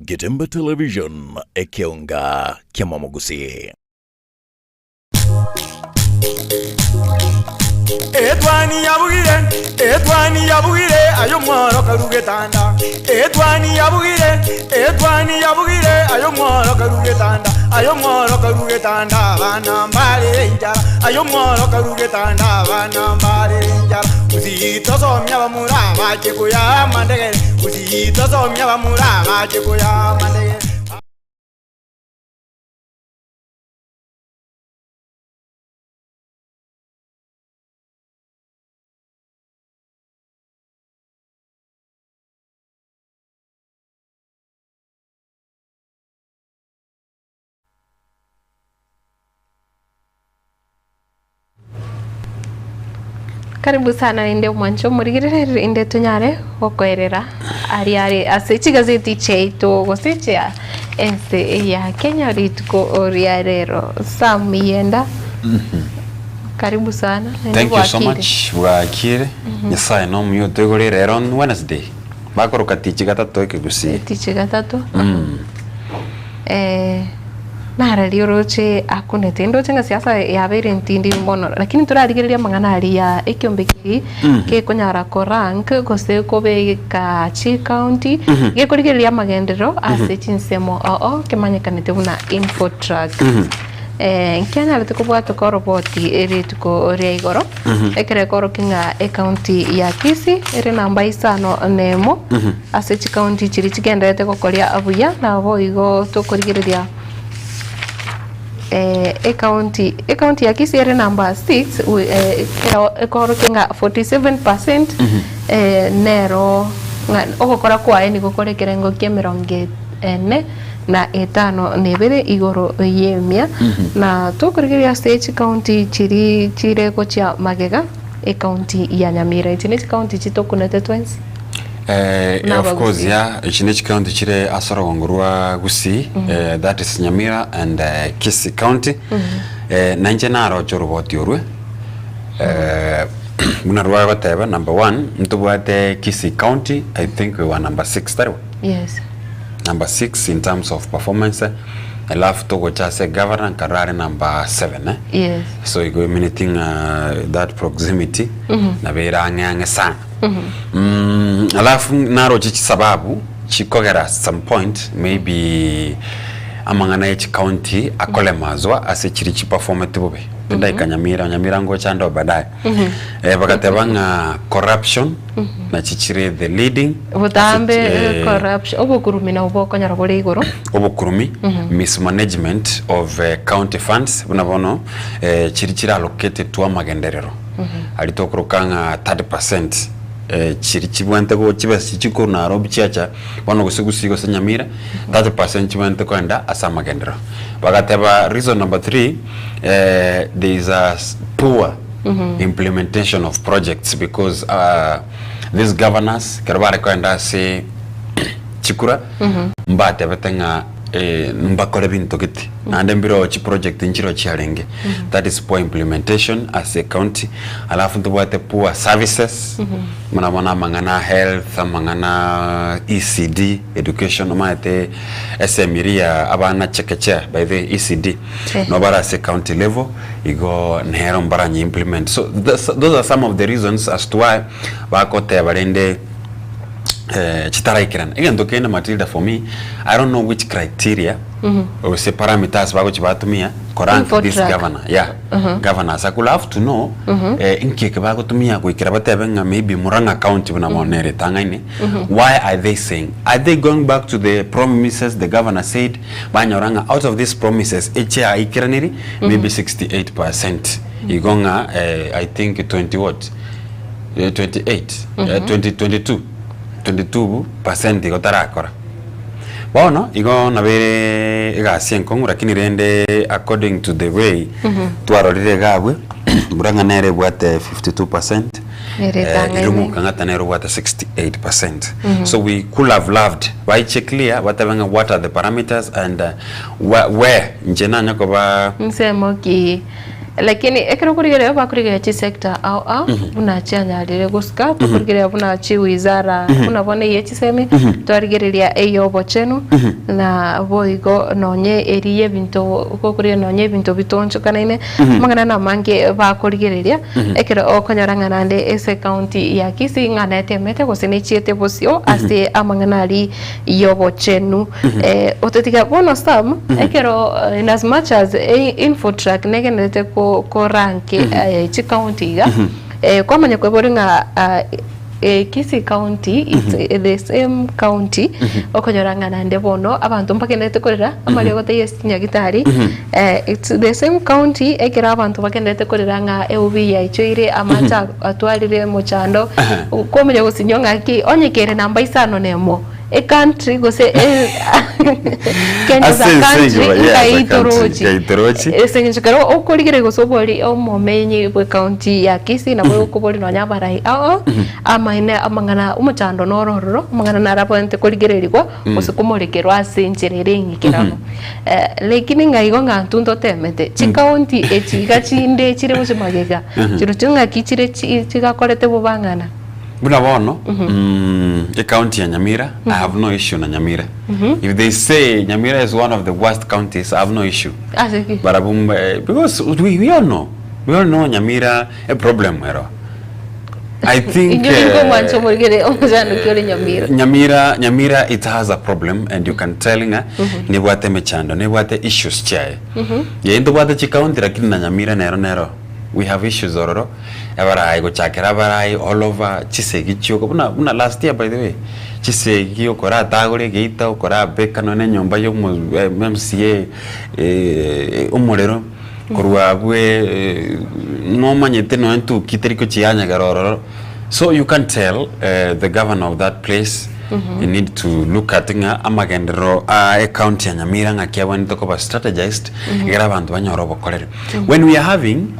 Getembe Television, ekeonga ki'amamogusii.
Etwani yabugire, etwani yabugire, aye omworo karu getanda. Etwani yabugire, etwani yabugire, aye omworo karu getanda. Aye omworo karu getanda, abana mbarere enchara. Aye omworo karu getanda, abana mbarere enchara. Gusii tosomia abamura abache koyaa amandegere. Gusii tosomia abamura abache koyaa amandegere.
Karibu sana rende omwancho omorigerere rende tonyare gokoerera aria are ase chigazeti chiaito gose chia ense ya Kenya rituko ria rero. Sam Yenda karibu sana naende
Thank you so
bwakire.
much bwakire nyasaye nomuya otoigorere rero on Wednesday bakoroka tichi gatato ekegusii
Tichi gatato. Eh, nararia oroche akunete ndoche ng'a siasa yabeire ntindi mono lakini torarigereria amang'ana aria ya ekiombe keri gekonyara ko rank gose kobeka chicounty gekorigereria amagenderero ase chinsemo oo kemanyekanete buna Infotrak. Eh, nkianyarete kobwatoka oroboti rituko ria igoro ekero ekorokia ng'a ecounty ya Kisii ere namba isano na emo Ase chikaunti chiria chigendererete gokoria buya, naboigo tokorigereria. Ecounty ecounty ya Kisii ere number 6 ekero ekoorokia ng'a 47 percent nero ng'a ogokora kwaye nigo kore ekerengo kia emerongo ene na etano na ebere igoro y'emia. Na tokorigereria ase chicounty chiria chire gochia magega, ecounty ya Nyamira. Echi ne chicounty chitokunete twensi.
Eh,
Buna
of course
abagusii.
yeah, echi ne chicounty chire ase orogongo rwa Gusii, eh, that is Nyamira and eh, Kisii county. Eh, na inche naroche oroboti orwe eh, buna rwagoteba number one ntobwate Kisii county I think we were number six tari bo?
Yes.
Number six in terms of performance alafu togocha ase governor nkarora are number seven eh?
Yes.
So igo emineti ng'a that proximity nabo ere ang'e ang'e sana. Mm, alafu naroche chisababu chikogera at some point maybe amang'ana ya chicounty akolemazwa ase chiri chiperformeti bobe. Tindaika Nyamira, Nyamira ngocha ndo baadaye. Eh, bagateba ng'a corruption nachi chire the leading
Botambe
ase, eh,
corruption obokurumi nabwo bokonyora bore igoro.
Obokurumi, mismanagement of eh, county funds buna bono eh, chiri chire allocated to amagenderero. Aria tokoroka ng'a 30% eh, chiri chibwente go chibesa chichi korwa Nairobi chiacha bono gose Gusii gose Nyamira, 30% chibwente koenda ase amagenderero. Bagateba reason number three, eh, there is a s- poor implementation of projects because uh, these governors kero bare koenda ase chikura mbatebete ng'a eh, mbakore binto gete naende mbiro chiproject nchiro chiarenge that is poor implementation as a county alafu ntobwate poor services buna bono amang'ana a health amang'ana ECD education omanyete esemi eria ya abana chekechea by the way ECD
Eh.
nabo bare ase county level igo nero mbaranye implement so those are some of the reasons as to why bagoteba rende eh, chitaraikerana. Egento kende Matilda for me, I don't know which criteria gose parameters bagochi batumia korank
Info
this
track.
governor. Yeah. Governors. I could have to know eh, inki eke bagotumia goikera batebe ng'a maybe Murang'a County buna bono ere etang'aine. Why are they saying? Are they going back to the promises the governor said? Banyora ng'a out of these promises eche aikeraniri maybe 68%. Igo ng'a eh, I think 20 what? Eh, 28 eh, 20 22 22 percent igo tarakora bono igo nabo ere egasi enkong'u lakini rende according to the way twarorire iga abwe Murang'a nere ebwate 52 percent
Nere etang'aine.
Irungu Kang'ata nere obwate 68 percent so we could have loved baiche clear batebe ng'a what are the parameters and uh, where, where inche nanya koba
Nsemo ki Lakini ekero okorigereria bakorigereria chisector ao ao buna chianyarire gosika, tokorigereria buna chiwizara buna bono eye chisemi, twarigereria eye obochenu, na boigo nonye eria y'ebinto gokorigereria nonye ebinto bitonchokanaine, amang'ana namange bakorigereria, ekero okonyora ng'a naende ase ecounty ya Kisii ng'a netemete gose nechiete bosio ase amang'ana aria y'obochenu. Otatiga bono Sam, ekero in as much as Infotrack negenderete ko korank chicounty iga, kwamanya kwebori ng'a Kisii county it's the same county, okonyora ng'a naende bono abanto mbagenderete korera amariogo taiyo ase chinyagitari, it's the same county ekero abanto bagenderete korera ng'a eubi yaichoire amache atwarire mochando, kwamanya gosinywa ng'aki onye kere namba isano na emo. A country gose e Kenya is
Ase
a
ense
country
igoro, yeah, as a
nkaitorochi
country, nkaitorochi.
Ase eng'encho ekero okorigereria gose obori omomenyi bwe county ya Kisii nabo okobori nonya abarai ao amaene amang'ana omochando noro ororo amang'ana naro abwenerete korigererigwa gose komorekerwa ase enchera ere eng'ikeranu. Lakini ng'a igo ng'a intwe ntotemete chicounty echi iga chinde chire gochia magega chirochio ng'aki chire chi chigakorete bobang'ana.
Buna bono ecounty ya Nyamira, I have no issue na Nyamira. If they say Nyamira is one of the worst counties, I have no issue.
Ase ki?
Barabwo mb- because we, we all know, we all know Nyamira a problem ero. I think
Inyo nigo omwancho omorigere omochandoki ore Nyamira.
Nyamira, Nyamira it has a problem and you can tell ng'a nebwate emechando, nebwate issues chiaye. Yeye ntobwate chicounty lakini na Nyamira nero nero we have issues ororo. Abarai gochakera abarai all over chisegi chioka buna buna last year by the way. Chisegi okoratagore egeita okorabeka nonya na enyomba ya omo MCA omorero korwa abwo nomanyete nonya ntuki teri kochiyanyegera ororo so you can't tell the governor of that place you need to look at ng'a amagenderero a ecounty ya Nyamira ng'aki abwenerete koba strategized ekero abanto banyore obokoreri. When we are having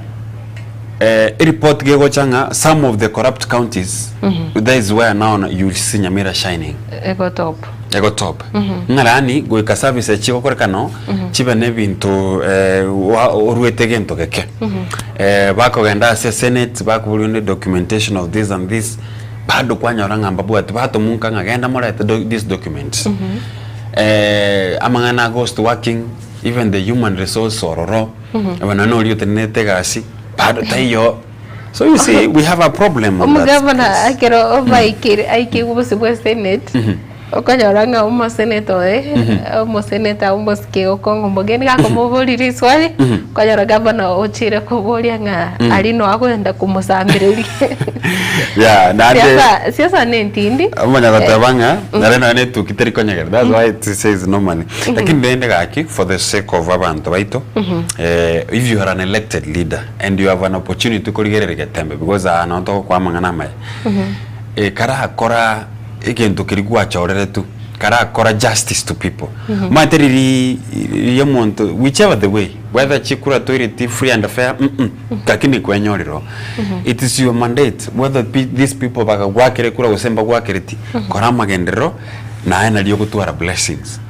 Ereport gegocha ng'a some of the corrupt counties that is where now you will see Nyamira shining.
Ego top.
Ego top. Ng'a yaani goika services chigokorekana oo chibe na ebinto oruete gento geke. Bakogenda ase senate bakoboria onde documentation of this and this bado kwanyora ng'a mbabwati batomonka ng'a genda morete this document. Amang'ana a ghost working even the human resource ororo. Aba nonye oria otenenete egasi bado taiyo so you see we have a problem on that
Omogavana
place.
ekero baikire aikigwe bosio bwa senate okonyora ng'a omoseneta oye omoseneta omosike okong'u omogeni gakomoboria riswali okonyora gavana ochire koboria ng'a aria no agoenda komosambereria
Yeah, naende
siasa siasa na entindi
omanya goteba ng'a nere nonya na etuki teri konyegera that's why it says normally lakini rende gaki for the sake of abanto baito if you are an elected leader and you have an opportunity korigereria getembe because aa nabo togokoa amang'ana amaya karakora egento keria gwachoreretwe karakora justice to people omanyete riria riria omonto whichever the way whether chikura toireti free and fair lakini kwenyorire oo it is your mandate whether these people bagagwakera ekura gose mbagwakereti kora amagenderero naye nario ogotwara blessings.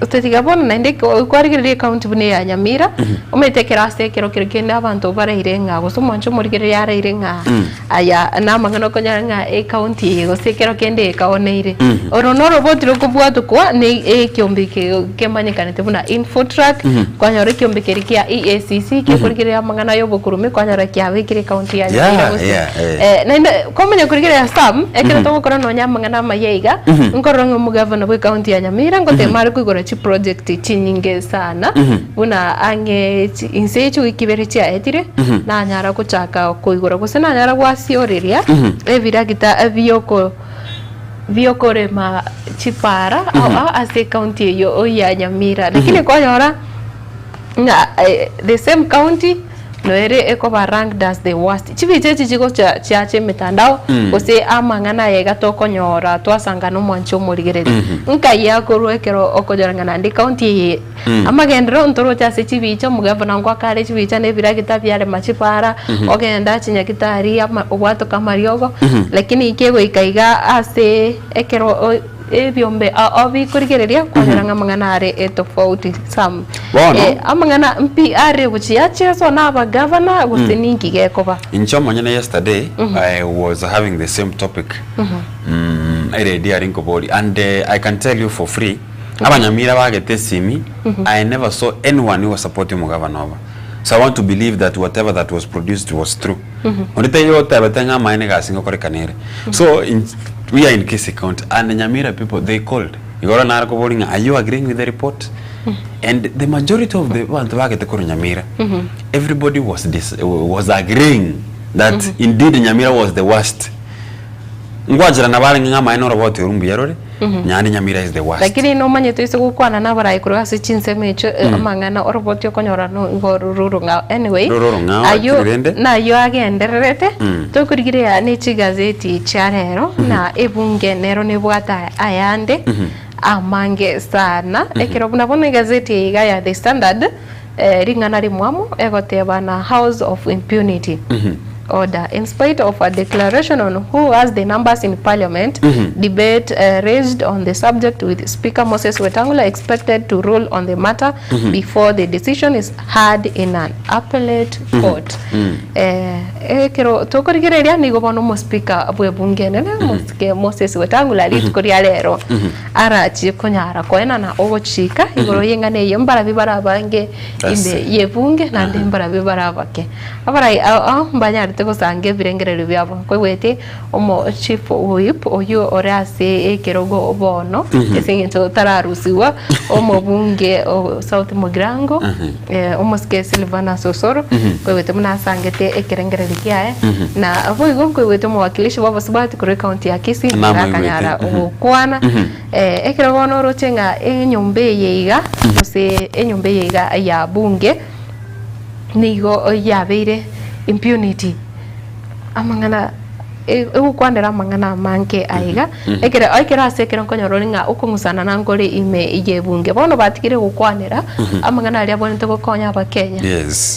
Otatiga bono naende kwarigereria ecounty buna eya Nyamira, omanyete ekero ase ekero kero kende abanto baraire ng'a gose omwancho omorigereria araire ng'a aya namang'ana okonyora ng'a ecounty eye gose ekero kende ekaoneire. Oro noroboti rokobwatokwa na ekiombe eke kemanyekanete buna Infotrack, kwanyora ekiombe keria kia EACC gekorigereria amang'ana ya obokurume kwanyora kiabekire ecounty ya Nyamira gose. Naende Komanya korigereria Sam, ekero togokora nonya amang'ana amaya iga, nkorora ng'a omogavana bwe county ya Nyamira ngotema are koigora chiproject chinyinge sana, buna ang'e chi inse ye chiwiki ibere chiaetire, nanyara gochaka koigora gose nanyara gwasioreria ebiragita bioko biokorema chipara ao ao ase ecounty eyio ya Nyamira. Lakini kwanyora ng'a the same county. Noere ekoba ranked as the worst. Chibicha echi chigocha chiacha emetandao gose amang'ana aya iga tokonyora twasanga nomwanchi omorigereria. Nkai akorwa ekero okonyora ng'a naende county eye amagenderero ntoroche ase chibicha omogavana ngoaka are chibicha na ebiragita biarema chipara ogenda chinyagitari ama obwatoka amariogo lakini kegoika iga ase ekero o. Ebiombe ao bikorigereria kwanyora ng'a amang'ana are etofauti some.
Bono.
Eh, amang'ana mpi are gochia acheswa na abagavana gose ninki gekoba.
Inche omonyene yesterday I was having the same topic eredio aria nkoboria and I can tell you for free abanyamira bagete esimi I never saw anyone who was supporting omogavana obo so I want to believe that whatever that was produced was true. Onde taiyo otebete ng'a amaene egasi ngokorekana ere. So in, we are in Kisii County and Nyamira people they called. Igoro nare koboria ng'a are you agreeing with the report? And the majority of the banto bagete korwa Nyamira, everybody was dis, was agreeing that indeed Nyamira was the worst. Ngwancherana barenge ng'a amaene oroboti oru mbuya rore, Naende Nyamira is the worst.
Lakini nomanyete oise gokwana nabarai korwa ase chinsemo echio amang'ana oroboti okonyora nigo roro ng'ao anyway
Roro rong'ao,
ayio
lakini rende-
nayio agendererete tokorigereria ne chigazeti chia rero na ebunge nero nebwate ayande amange sana ekero buna bono egazeti eye iga ya The Standard ring'ana rimwamu egoteba na house of impunity Order. In spite of a declaration on who has the numbers in parliament, debate raged on the subject with Speaker Moses Wetangula expected to rule on the matter before the decision is heard in an appellate court. Eh, ekero tokorigereria nigo bono omospika bw'ebunge enene Mosike Moses Wetangula rituko ria rero arachie konyara koenana ogochika igoro y'eng'ana eyio mbarabi barabange ime
Ase.
y'ebunge naende mbarabi barabake. Abarai ao mbanyarete. banyarete gosanga ebirengererio biabo. Nkoigwete omo chief whip oyio ore ase ekerogo bono ase eng'encho tararusigwa, omobunge o South Mugirango, omosike Silvanus Osoro, nkoigwete buna asangete ekerengererio kiaye, na boigo nkoigwete omowakilishi bwa abasubati korwa ecounty ya Kisii,
Namoigwete.
akanyara gokwana. Ekero bono oroche ng'a enyomba eye iga, gose enyomba eye iga ya bunge, nigo yabeire impunity, amang'ana egokwanera amang'ana amange aiga, ekero ekero ase ekero nkonyora ore ng'a okong'usana nankore ime y'ebunge. Bono batigire gokwanera amang'ana aria abwenerete gokonya abakenya.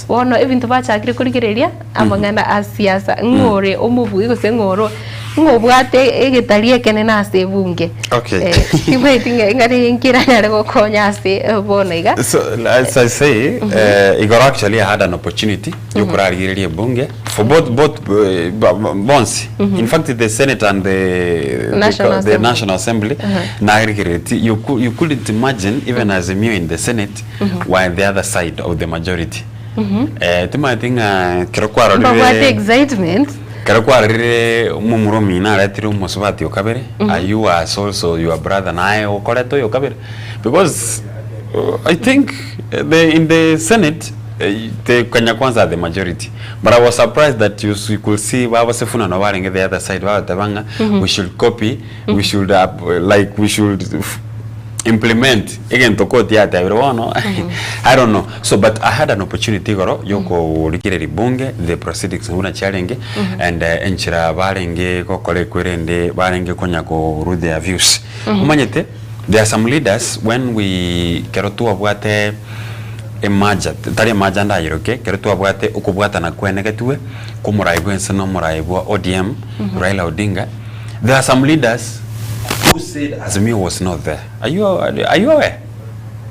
Bono ebinto bachakire korigereria, amang'ana a siasa, ng'o ore omobui gose ng'o ore ng'o obwate egetari ekenene ase ebunge.
Okay.
Timanyeti ng'a ng'a ninki eranyare gokonya ase bono iga.
So, as I say, igoro actually I had an opportunity yokorarigereria ebunge for both both bonsi. In fact the Senate and the
National
the, the
Assembly.
National Assembly narigereretie you, cou- you couldn't imagine even Azimio in the Senate were the other side of the majority. Eh, timanyeti ng'a kero
Mbabwate
kwarorire
excitement.
kero kwarorire omomura omino aretire omosubati o kabere aywo was also your brother naye okoreta oyo kabere because I think the in the senate the Kenya Kwanza are the majority but I was surprised that you you could see baba Sifuna nabo barenge the other side bagateba ng'a we should copy we should like we should implement egento koti yatebire bono I don't know so but I had an opportunity igoro yokorigereria bunge the proceedings buna chiarenge and enchera barenge gokora ekwerende barenge konya korwa their views omanyete there are some leaders when we kero twabwate emerger tari emerger ndayeroke ekero twabwate okobwatana kwenegetwe kwa omorai bwense na omorai bwa ODM Raila Odinga there are some leaders who said Azimio was not there are you are you aware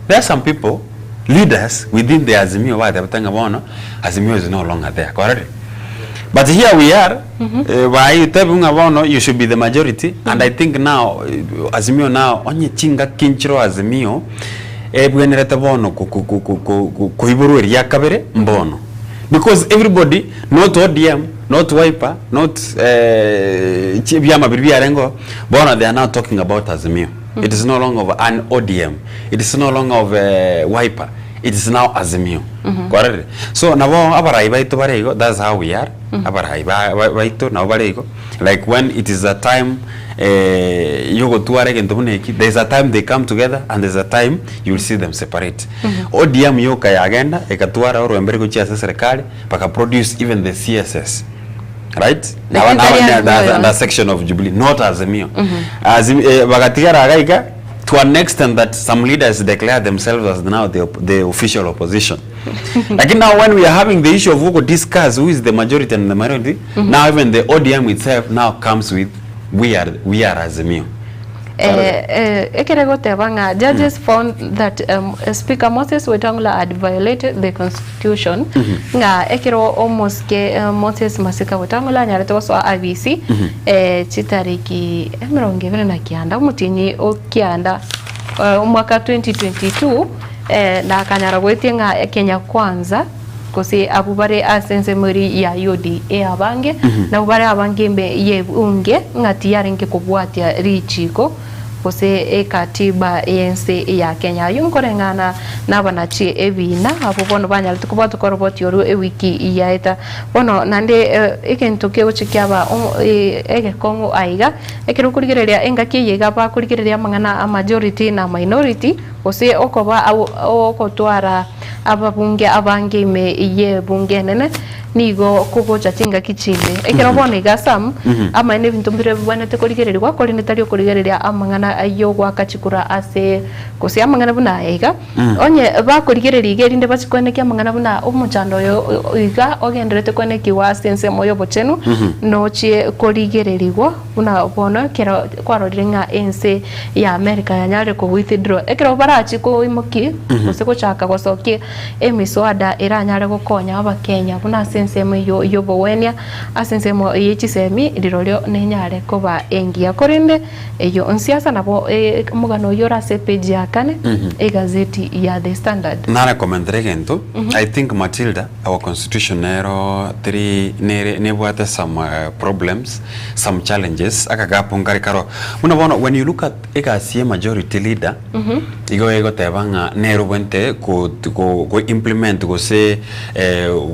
there are some people leaders within the Azimio batebete ng'a bono Azimio is no longer there kwarorire but here we are eh, baitebi ng'a bono you should be the majority and I think now eh, Azimio now onye chingaki nchiro Azimio ebwenerete bono ko- ko- ko- ko- ko- ko- koiborwa eria kabere mbono because everybody not ODM not Wiper not eh, chi- ebiama biria biarengeo bono they are now talking about Azimio it is no longer of an ODM it is no longer of eh, Wiper it is now Azimio kwarorire so nabo abarai baito bare igo that's how we are abarai ba- ba- baito nabo bare igo like when it is a time eh, yogotwara egento buna eki there is a time they come together and there is a time you will see them separate ODM yoka yagenda ekatwara orwembere gochia ase serikali baka produce even the CSS right
Lakini tari
na,
Azimio
na, na
yonsi.
section of Jubilee not Azimio Azim, eh, bagatigara iga iga to an extent that some leaders declare themselves as now the, op- the official opposition lakini now when we are having the issue of who could discuss who is the majority and the minority now even the ODM itself now comes with we are, we are Azimio
Eh, eh, ekere goteba ng'a judges found that um, Speaker Moses Wetangula had violated the constitution ng'a ekero omosike eh, Moses Masika Wetangula anyarete gosoa IEBC eh, chitariki emerongo ebere na kianda omotienyi o kianda eh, omwaka 2022 eh, na akanyara goetia ng'a Kenya Kwanza gose abwo bare ase ensemo eria ya UDA abange, nabwo bare abange ime y'ebunge ng'a tiyarenge kobwatia richiiko gose ekatiba y'ense ya Kenya. Ayio nkoreng'ana nabanachi ebiina abwo bono banyarete kobwatwa koroboti orwo ewiki yaeta. Bono naende egento kegochia kiaba egekong'u aiga, ekero okorigereria engaki eye iga bakorigereria amang'ana a majority na minority, gose okoba ogotwara ababunge abange ime y'ebunge enene, nigo kogocha chingaki chinde. Ekero bono iga Sam, amaene ebinto mbire bibwenerete korigererigwa, korende tari okorigereria amang'ana ay'ogoaka chikura ase gose amang'ana buna aya iga. Onye bakorigereria iga erinde bachie koenekia amang'ana buna omochando oyo iga ogendererete koenekigwa ase ensemo y'obochenu, nochie korigererigwa. Buna bono ekero kwarorire ng'a ense ya America yanyarire ko withdraw, ekero barachie koimokia gose gochaka gosokia emiswada eranyare gokonya abakenya buna ase ensemo eyio y'obogwenia, ase ensemo ye chisemi rirorio nenyare koba engiya. Korende eyio nsiasa. nabo omogano oyio ore ase epage ya kane egazeti ya The Standard.
Narekomentera egento, I think Matilda, our constitution nero teri nere nebwate some problems, some challenges, akagapo nkare karo. Buna bono when you look at egasi ya majority leader, igo egoteba ng'a nere obwenerete go go go implement gose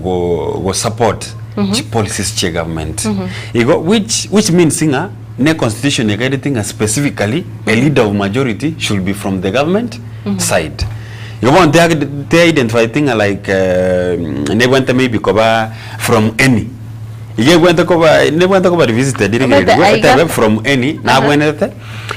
go go support chipolicies chia egovernment. Igo which which means ng'a ne constitution egaideti ng'a specifically a leader of majority should be from the government side. Igo bono te identify ng'a like nebwenerete maybe koba from any. Iga ebwenerete koba nebwenerete koba revisited rigereria etebe from any nabwenerete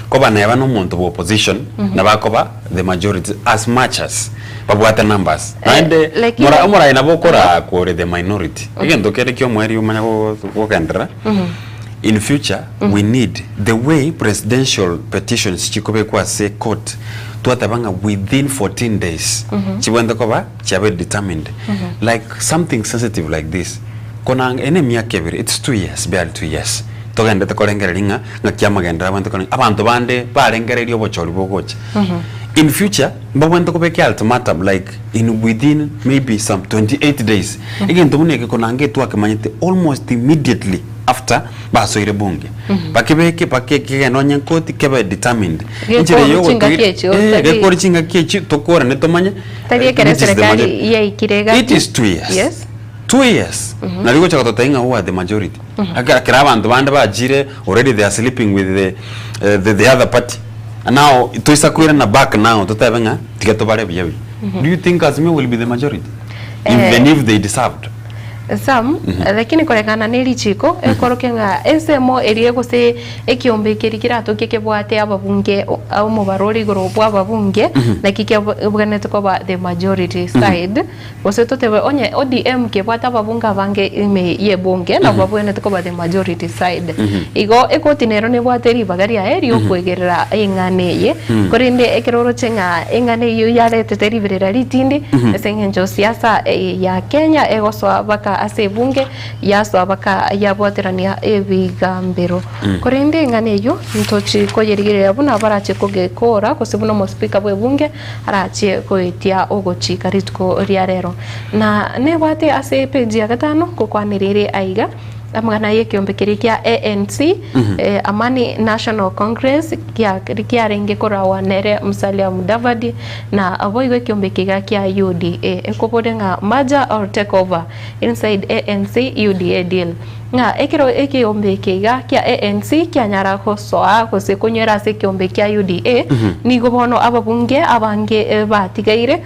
koba neba na omonto bwa opposition nabo akoba the majority as much as babwate numbers. Naende mora omorai nabo okoraa kore the minority. Egento kere kia omoerio omanye gogenderera in future we need the way presidential petitions chikobekwa ase court twateba ng'a within 14 days chibwenerete koba chiabeire determined like something sensitive like this kona eye ne emiaka ebere it's 2 years barely 2 years togenderete korengereria ng'a ng'aki amagenderero abwenerete koreng'a abanto bande barengereiri obochori bogocha in future mbabwenerete kobeka ultimatum like in within maybe some 28 days egento buna eke kona ange twakemanyete almost immediately after basoire bunge bakebeke bake kegende onye koti kebe determined enchera
Gekoru
eye
chingaki
ogotoira
echio,
eh
tari-
gekori chingaki echio tokorane tomanye
Tari ekero
which is the
eserekari
majority.
yaikire egati.
It is 2 years.
Yes.
2 years nari gocha gototebia ng'a who are the majority Ekero ekero abanto bande bachire already they are sleeping with the, eh, the, the other party now toisa koirana back now totebe ng'a tiga tobare buya buya do you think Azimio will be the majority even if they deserved
Sam, lakini korekana ne richiko ekorokia ng'a ensemo eria gose ekiombe keria keratokie kebwate ababunge omobaro ore igoro bw'ababunge naki kebwenerete koba the majority side. Gose totebe onye ODM kebwate ababunge abange ime y'ebunge nabo babwenerete koba the majority side. Igo ekoti nero nebwate ribaga riaye ri'okwegerera eng'ana eye, korende ekero oroche ng'a eng'ana eyio yaretete riberera ritindi ase eng'encho siasa ya Kenya egosoa baka ase ebunge yasoa baka yabwaterania ebigambero. Korende eng'ana eyio ntochi koyerigereria buna barache kogekora gose buna omospeaker bw'ebunge Arachie goetia ogochika rituko ria rero. Na nebwate ase epeji ya gatano gokwanera ere aiga amang'ana y'ekeombe keria kia ANC, Amani National Congress, kiarenge korawa nere Musalia Mudavadi, na boigo ekeombe kiga kia UDA. Ekobore ng'a merger or take over inside ANC UDA deal. Ng'a ekero ekeombe eke iga kia ANC kianyara gosoa gose konywera ase ekeombe kia UDA, nigo bono ababunge abange batigaire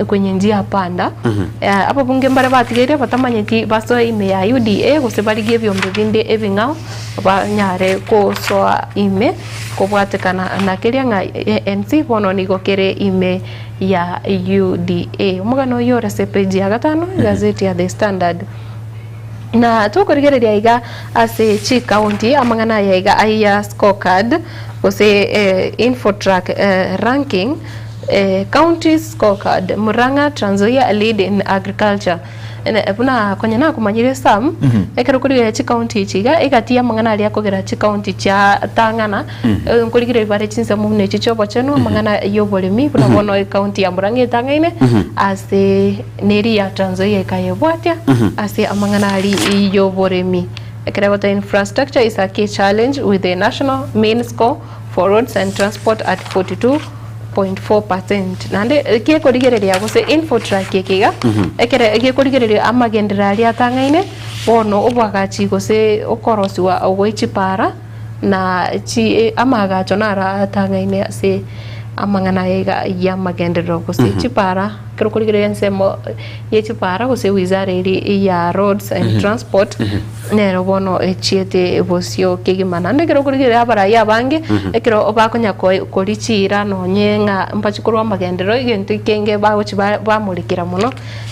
kwenye njia panda. Ababunge mbare batigaire batamanyeti basoe ime ya UDA gose barigie ebiombe binde ebing'ao banyare gosoa ime kobwatekana na keria ng'a ANC bono nigo kere ime ya UDA. Omogano oyio ore ase epage ya gatano, egazeti ya The Standard. Na tokorigereria iga ase chikaunti amang'ana aya iga aya scorecard gose infotrack ranking counties scorecard Murang'a Trans Nzoia lead in agriculture buna konya nakomanyire Sam ekero okorigereria chikaunti echi iga egati y'amang'ana aria akogera chikaunti chiatang'ana nkorigereria bare chinsemo buna echio chiobochenu amang'ana y'oboremi buna bono ekaunti ya Murang'a etang'aine ase Neri ya Trans Nzoia ekayebwatia ase amang'ana aria y'oboremi. Ekero egoteba infrastructure is a key challenge with the national mean score for roads and transport at 42.4 percent. Naende gekorigereria gose infotrack eke iga, ekere gekorigereria amagenderero aria atang'aine, bono oboagachi gose okorosiwa gwe chipara na chi amaagacho naro atang'aine ase amang'ana aya iga y'amagenderero gose chipara. Ekero okorigereria ensemo ye chipara gose wizara eria ya roads and transport nero bono echiete bosio kegima. Naende ekero okorigereria abarai abange ekero bakonya koria chiira nonye ng'a mbachi korwa amagenderero egento ekenge bagochi bamorekera mono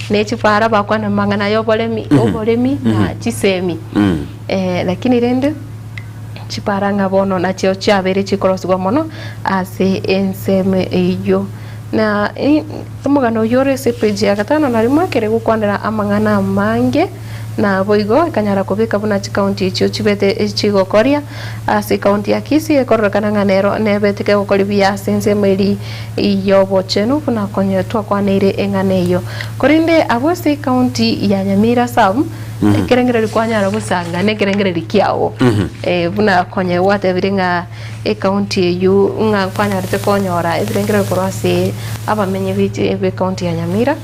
ne chipara bakwana amang'ana ya oboremi oboremi na chisemi. Lakini rende chipara ng'a bono nachio chiabeire chikorosigwa mono ase ensemo eyio. Na omogano oyio ore ase epeji ya gatano na rimo ekere gokwanera amang'ana amange Naboigo ekanyara kobeka buna chikaunti echio chibete chigokoria ase ekaunti ya Kisii ekororekana ng'a nero nebete kegokoria buya ase ensemo eria y'obochenu buna konya twakwaneire eng'ana eyio. Korende abwo ase ekaunti ya Nyamira Sam, ekerengererio kwanyara gosanga nekerengererio kiao buna konya gwatebire ng'a ekaunti eyio ng'a kwanyarete konyora ebirengererio korwa ase abamenyi b'ekaunti ya Nyamira.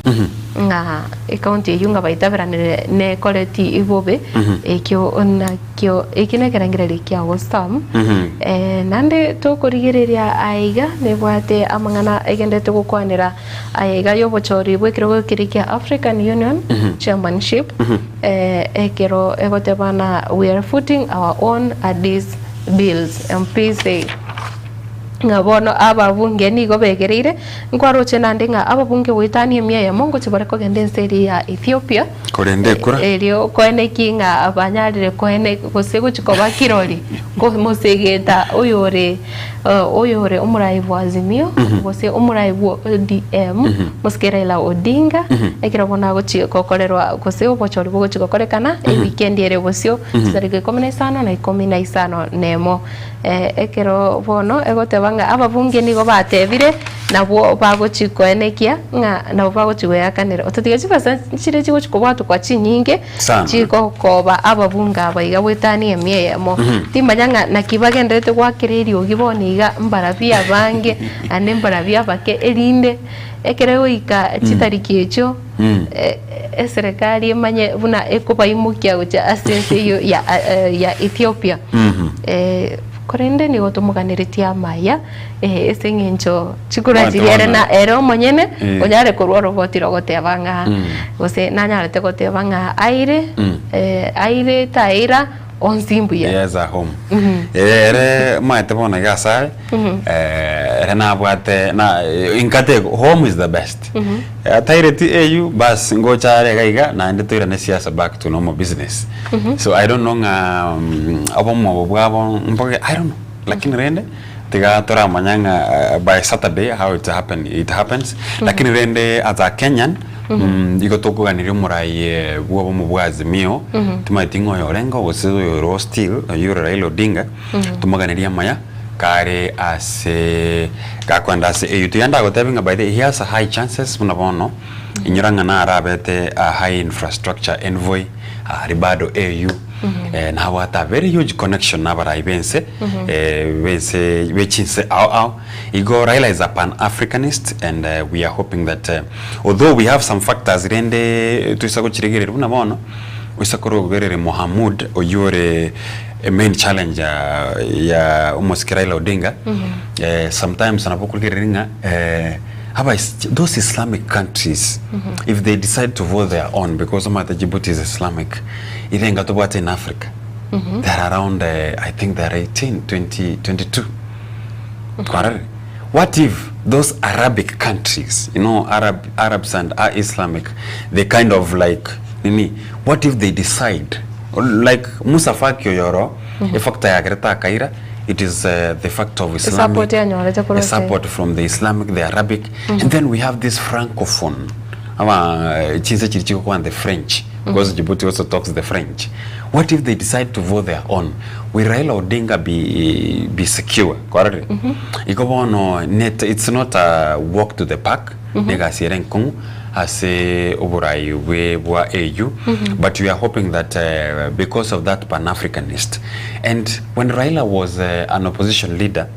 Ng'a ekaunti eyio ng'a baitaberanire nekoreti bobe, ekio nakio ekio nekerengererio kia Wostam. Naende tokorigereria aiga nebwate amang'ana egenderete gokwanera aiga y'obochori bw'ekerogo keria kia African Union Chairmanship, ekero egoteba ng'a we are footing our own Addis bills, MP say. Ng'a bono ababunge nigo begereire, nkwaroche naende ng'a ababunge goetania emia eyemo ngochia bare kogenda ense eria ya Ethiopia,
Korende ekura.
erio koeneki ng'a banyarire koene gose gochia koba kirori komosegeta oyore oyore omorai bwa Azimio gose omorai bwa ODM mosike Raila Odinga, ekero bono agochia gokorerwa gose obochori bogochia gokorekana ewikendi ere bosio chitariki ikomi na isano na ikomi na isano nemo. Ekero bono egoteba ng'a ababunge nigo batebire, nabwo bagochia koenekia ng'a nabo bagochia goeakanera. Otatiga chibesa nchire chigochia kobwatokwa chinyinge
Sana.
chigokoba ababunge aba iga goetania emia eyemo. Timanya ng'a naki bagendererete goakera eriogi bono iga mbarabwo abange naende mbarabwo abake erinde ekero egoika chitariki echio eserekari emanye buna ekobaimokia gochia ase ense eyio ya ya Ethiopia. Korende nigo tomoganeretie amaya ase eng'encho chikura
Omanyete
chiria ere
bono.
na ere omonyene onyare korwa oroboti rogoteba ng'a gose nanyarete goteba ng'a aire aire taira onsi mbuya.
Yes, a home. Ere omanyete bono iga ase are ere nabwate na inkate home is the best. Ataireti eywo bas ngocha are iga iga naende toirane siasa back to normal business. So I don't know ng'a obomo obo bwabo mboge I don't know lakini rende tiga toramanya ng'a by Saturday how it happen it happens lakini rende as a Kenyan igo tokoganeria omorai bwa obomo bwa Azimio timanyeti ng'a oyo orenge gose oyo oro still oyio ore Raila Odinga tomoganerie amaya kare ase gakoenda ase eywo tiga ndagotebie ng'a by the way he has a high chances buna bono inyora ng'a narabete a high infrastructure envoy aria bado AU nabwate a very huge connection na abarai bense bense bechinse ao ao igo Raila is a pan Africanist and we are hoping that although we have some factors rende toisa gochiregereria buna bono oisa korogereria Mohamud oyio ore main challenger ya omosike Raila Odinga sometimes nabo okorigereria ng'a aba those Islamic countries if they decide to vote their own because omanyete Djibouti is Islamic irenga tobwate in Africa they are around I think they are 18, 20, 22 kwarorire what if those Arabic countries you know Arab, Arabs and are Islamic they kind of like nini what if they decide like Musa Faki oyoro efactor yagerete akaira it is the factor of Islamic
Esupport yanyorete korwa
a
ase
support from the Islamic the Arabic and then we have this francophone ama chinse chiria chigokwana the French because Djibouti also talks the French what if they decide to vote their own will Raila Odinga be be secure kwarorire igo bono net it's not a walk to the park negasi ere enkong'u ase oborai bwe bwa AU but we are hoping that because of that pan Africanist and when Raila was an opposition leader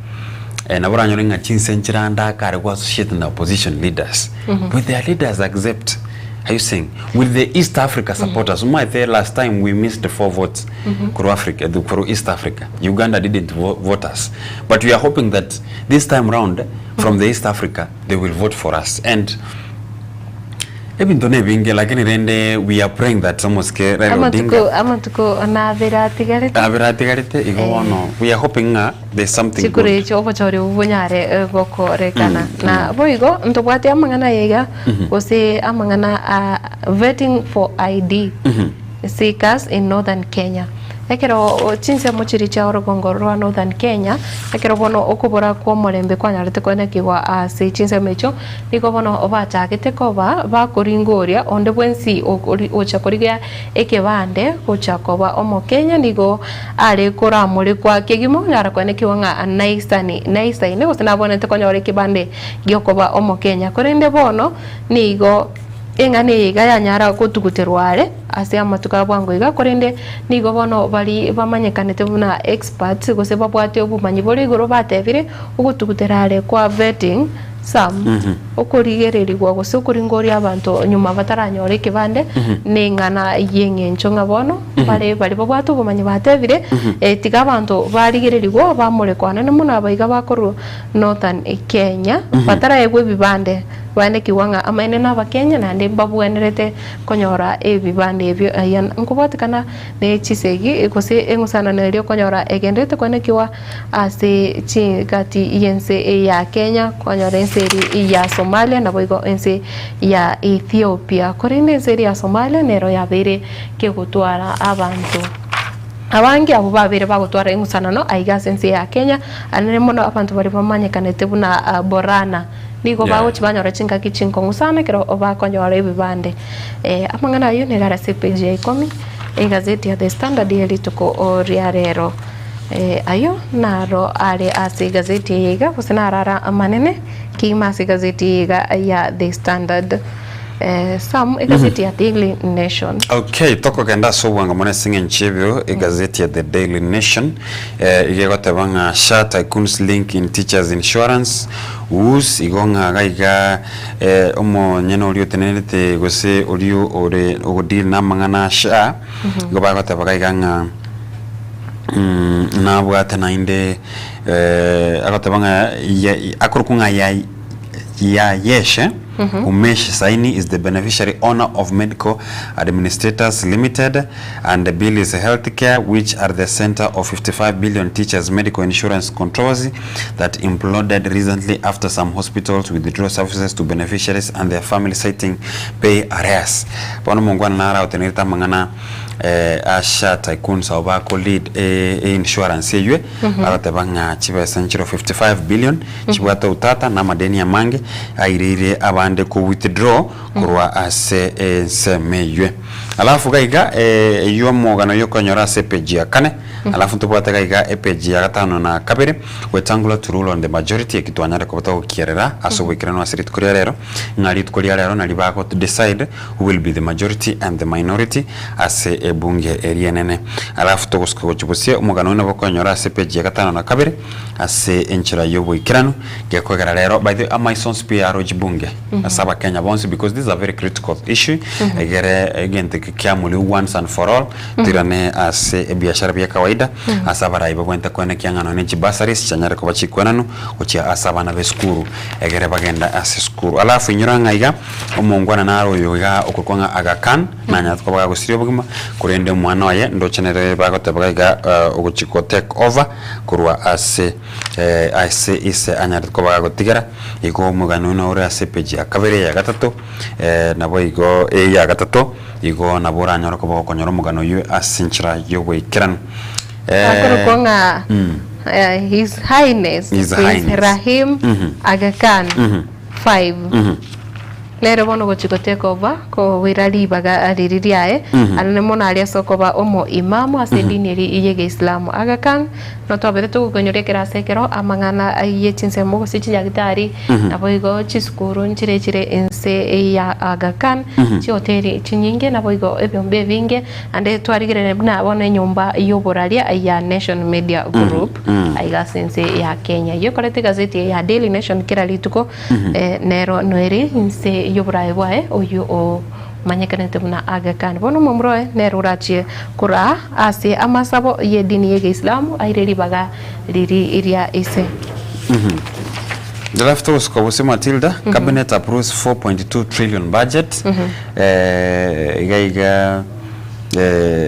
nabo oranyore ng'a chinse nchirande akare go associate na opposition leaders will their leaders accept are you seeing will the East Africa support us omanyete last time we missed four votes korwa Africa korwa East Africa Uganda didn't vote us but we are hoping that this time round from the East Africa they will vote for us and ebinto nebinge lakini rende we are praying that omosike Raila Odinga
Amatuko amatuko nabere atigarete.
Abere atigarete igo bono we are hoping ng'a there's something good.
Chikura echio obochori obwo bonyare eh, gokorekana na boigo ntobwate amang'ana aya iga gose amang'ana a vetting for ID seekers in northern Kenya. Ekero chinsemo chiria chia orogongo rwa Northern Kenya, ekero bono okobora kw'omorembe kwanyarete koenekigwa ase chinsemo echio, nigo bono bachagete koba bakoringoria onde bwensi ogocha korigia ekebande gocha koba Omokenya nigo are koramorekwa kegima onyara koenekigwa ng'a naisani naisaine gose nabwenerete konyora ekebande giokoba Omokenya. Korende bono nigo eng'ana eye iga yanyara gotuguterwa are ase amatuko a bwango iga, korende nigo bono baria bamanyekanete buna experts gose babwate obomanyi bore igoro batebire ogotugutera are kwa vetting some okorigererigwa gose okoringoria abanto nyuma bataranyora ekebande neng'ana y'eng'encho ng'a bono bare baria babwate obomanyi batebire tiga abanto barigererigwa bamorekwa anene mono abaiga bakorwa Northern Kenya bataraegwa ebibande baenekigwa ng'a amaene nabakenya naende mbabwenerete konyora ebibande ebio. Aya nkobwatekana ne chisegi gose eng'usanano eria okonyora egenderete koenekigwa ase chingati y'ense ya Kenya, konyora ense eria ya Somalia naboigo ense ya Ethiopia. Korende ense eria ya Somalia nero yabeire kegotwara abanto abange abwo babeire bagotwara eng'usanano aiga ase ense ya Kenya, anene mono abanto baria bamanyekanete buna Borana. Nigo bagochia banyora chingaki chinkong'u sana ekero bakonyora ebibande. Amang'ana ayio nigo are ase epeji ya ikomi, egazeti ya The Standard ye rituko ria rero. Ayio naro are ase egazeti eye iga, gose naro are amanene kegima ase egazeti eye iga ya The Standard. Sam, egazeti ya Daily Nation.
Okay, tokogenda ase obwango mono ase eng'encho y'ebiro, egazeti ya The Daily Nation eh, iga egoteba ng'a SHA tycoons link in teachers insurance woes, igo ng'a iga iga eh, omonyene oria otenenerete gose oria ore ogodeal na amang'ana a SHA, igo bagoteba iga iga ng'a mm, nabwate naende eh, agoteba ng'a ya- akorokwa ng'a ya Yayeshe Umesh Saini is the beneficiary owner of Medical Administrators Limited and Billis Healthcare which are the center of 55 billion teachers medical insurance controversy that imploded recently after some hospitals withdrew services to beneficiaries and their family citing pay arrears. Bono omongwana naro agotenerete amang'ana eh, a SHA tycoons abo bako lead e, e insurance eywe agoteba ng'a chibesa nchiro 55 billion Chibwate outata na amadeni amange aireire abande ko withdraw korwa ase ensemo eywe. Alafu gaiga eywo omogano oywo okonyora ase epage ya kane, alafu ntobwate gaiga epage ya gatano na kabere, Wetangula to rule on the majority eki twanyare koba togokierera ase oboikeranu ase rituko ria rero, ng'a rituko ria rero nari bago decide who will be the majority and the minority ase ebunge eria enene. Alafu togosuka gochia bosie omogano oywo nabo okonyora ase epage ya gatano na kabere, Ase enchera y'oboikeranu, gekogera rero, by the way, amaiso onsi pi arochi bunge ase abakenya bonsi because this is a very critical issue, egere egento eke kiamuriwe once and for all, toirane ase ebiashara bia kawaida, ase abarai babwenerete koenekia ng'a nonye chibursaries chianyare koba chikwenanu gochia ase abana b'esukuru egere bagende ase esukuru. Alafu inyora ng'a iga, omongwana naro oyo iga okorokwa ng'a Aga Khan, nanyarete koba gagosiria obogima, korende omwana oye ndoche nere bagoteba iga ogochia go take over, korwa ase ase ise anyarete koba gagotigera, igo omogano oyo nore ase epeji ya kabere eya gatato, naboigo eya gatato, igo nabo oranyore koba gokonyora omogano oyio ase enchera y'oboikeranu.
Akorokwa ng'a His Highness
His
Prince
Highness.
Rahim Aga Khan 5. Nere bono ogochia gotake over koira ribaga riria riaye, anene mono aria ase okoba omo Imamu ase edini eria y'Egeislamu. Aga Khan notwabete togokonyoria ekero ase ekero amang'ana ye chinsemo gose chinyagitari, naboigo chisukuru nchire chire inse ya Aga Khan, chihoteli chinyinge naboigo ebiombe ebinge, naende twarigereria buna bono enyomba y'oboraria ya Nation Media Group aiga ase ense ya Kenya. Eyio ekorete egazeti eye ya Daily Nation kera rituko. Nero noere inse y'oboraai bwaye, oyio omanyekanete buna Aga Khan. Bono omomura oye nere orachie koraa ase amasabo y'edini y'Egeislamu aire ribaga riria ria ise.
Alafu togosuka bosio Matilda, Cabinet approves 4.2 trillion budget. Iga iga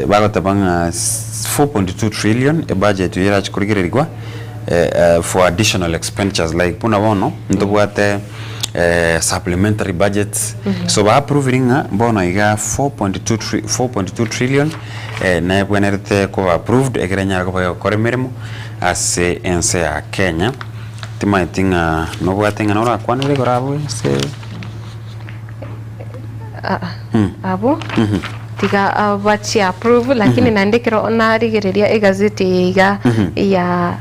bagoteba ng'a 4.2 trillion ebudget eyio erachi korigererigwa for additional expenditures like buna bono ntobwate Supplementary budgets. So ba approvire ng'a bono iga 4.2 tri 4.2 trillion nebwenerete koba approved ekero enyare koba egokora emeremo ase ense ya Kenya. Timanyeti ng'a nobwate ng'a norakwanere igoro abwo ase
Abwo tiga bachi approve lakini naende ekero narigereria egazeti eye iga ya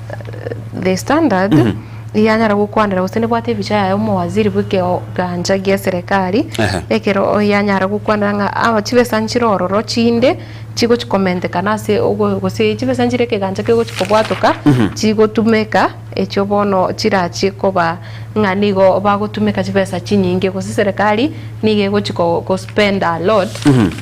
The Standard yanyara gokwanera gose nebwate ebicha yaye omowaziri bwa ekegancha gia eserekari ekero yanyara gokwanera ng'a aba chibesa nchire ororo chinde chigochi komentekana ase ogo gose chibesa nchire ekegancha kegochi kobwatoka chigotumeka echio bono chirachie koba ng'a nigo bagotumeka chibesa chinyinge gose serikali nigo egochi ko go spend a lot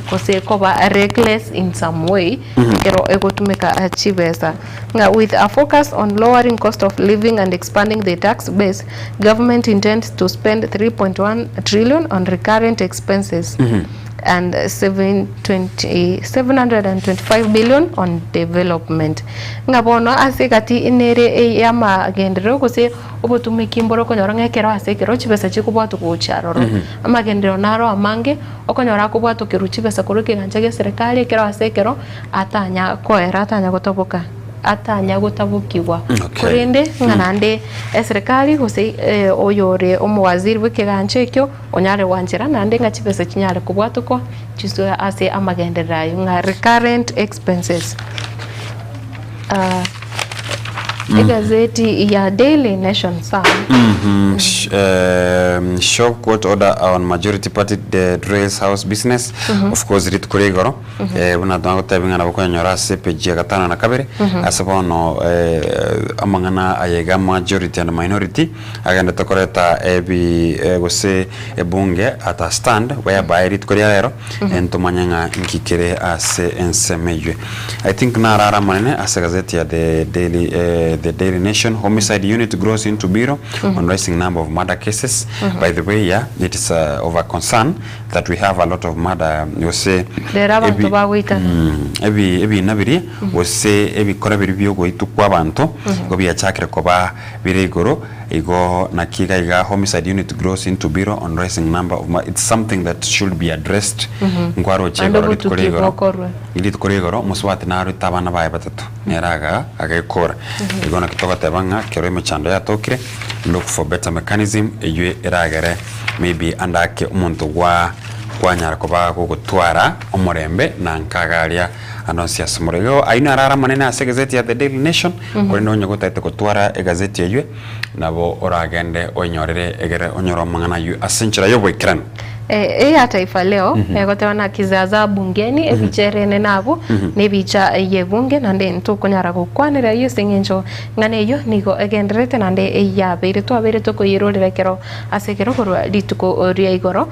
gose koba reckless in some way ekero egotumeka chibesa. Ng'a with a focus on lowering cost of living and expanding the tax base, government intends to spend 3.1 trillion on recurrent expenses and 720 725 billion on development. Ng'a bono ase egati nere y'amagenderero gose obotumeki mbore okonyora ng'a ekero ase ekero chibesa chikobwatwa gocha aroro. Amagenderero naro amange okonyora akobwatokerwa chibesa korwa ekegancha gia eserekari ekero ase ekero atanya koera atanya gotoboka atanya gotabokigwa. Korende ng'a naende eserekari gose oyore omowaziri bw'ekegancha ekio onyare gwanchera naende ng'a chibesa chinyare kobwatokwa chisoe ase amagenderero ayio ng'a recurrent expenses. Egazeti ya Daily Nation Sun.
Shock court order on majority party derails house business. Of course rituko ria igoro buna twagotebia ng'a nabo okonyora ase page ya gatano na kabere ase bono amang'ana aya iga majority and minority agendete koreta ebi gose ebunge at a stand whereby rituko ria rero ntomanye ng'a nki kere ase ensemo eywe. I think naro are amanene ase egazeti ya the daily the Daily Nation homicide unit grows into bureau on rising number of murder cases. By the way yeah it is of a concern that we have a lot of murder gose
Rero abanto bagoitana.
Ebi ebina biria gose ebikora biria biogoitwa kwa abanto igo biachakire koba bire igoro igo naki iga iga homicide unit grows into bureau on rising number of it's something that should be addressed nkwaroche
Naende
igoro rituko
obotuki
ria igoro
bokorwe.
rituko ria igoro omosubati naroite abana baye batato nere aga agekora igo naki togoteba ng'a kero emechando yatokire look for better mechanism eywo eragere Maybe ande ake omonto gwa kwanyara koba gogotwara omorembe na nkaga aria ande onsi ase omorero. Igo ayio naro are amanene ase egazeti ya The Daily Nation, korende onye gotagete gotwara egazeti eywe, nabo oragende oenyorere egere onyore amang'ana ayio ase enchera y'oboikeranu.
Eya Taifa Leo egoteba na kizaazaa bungeni ebicha ere enene abwo nebicha y'ebunge naende ntokonyara gokwanera ayio ase eng'encho ng'ana eyio nigo egendererete naende yabeire twabeire tokoyerorera ekero Ase ekero korwa rituko ria igoro,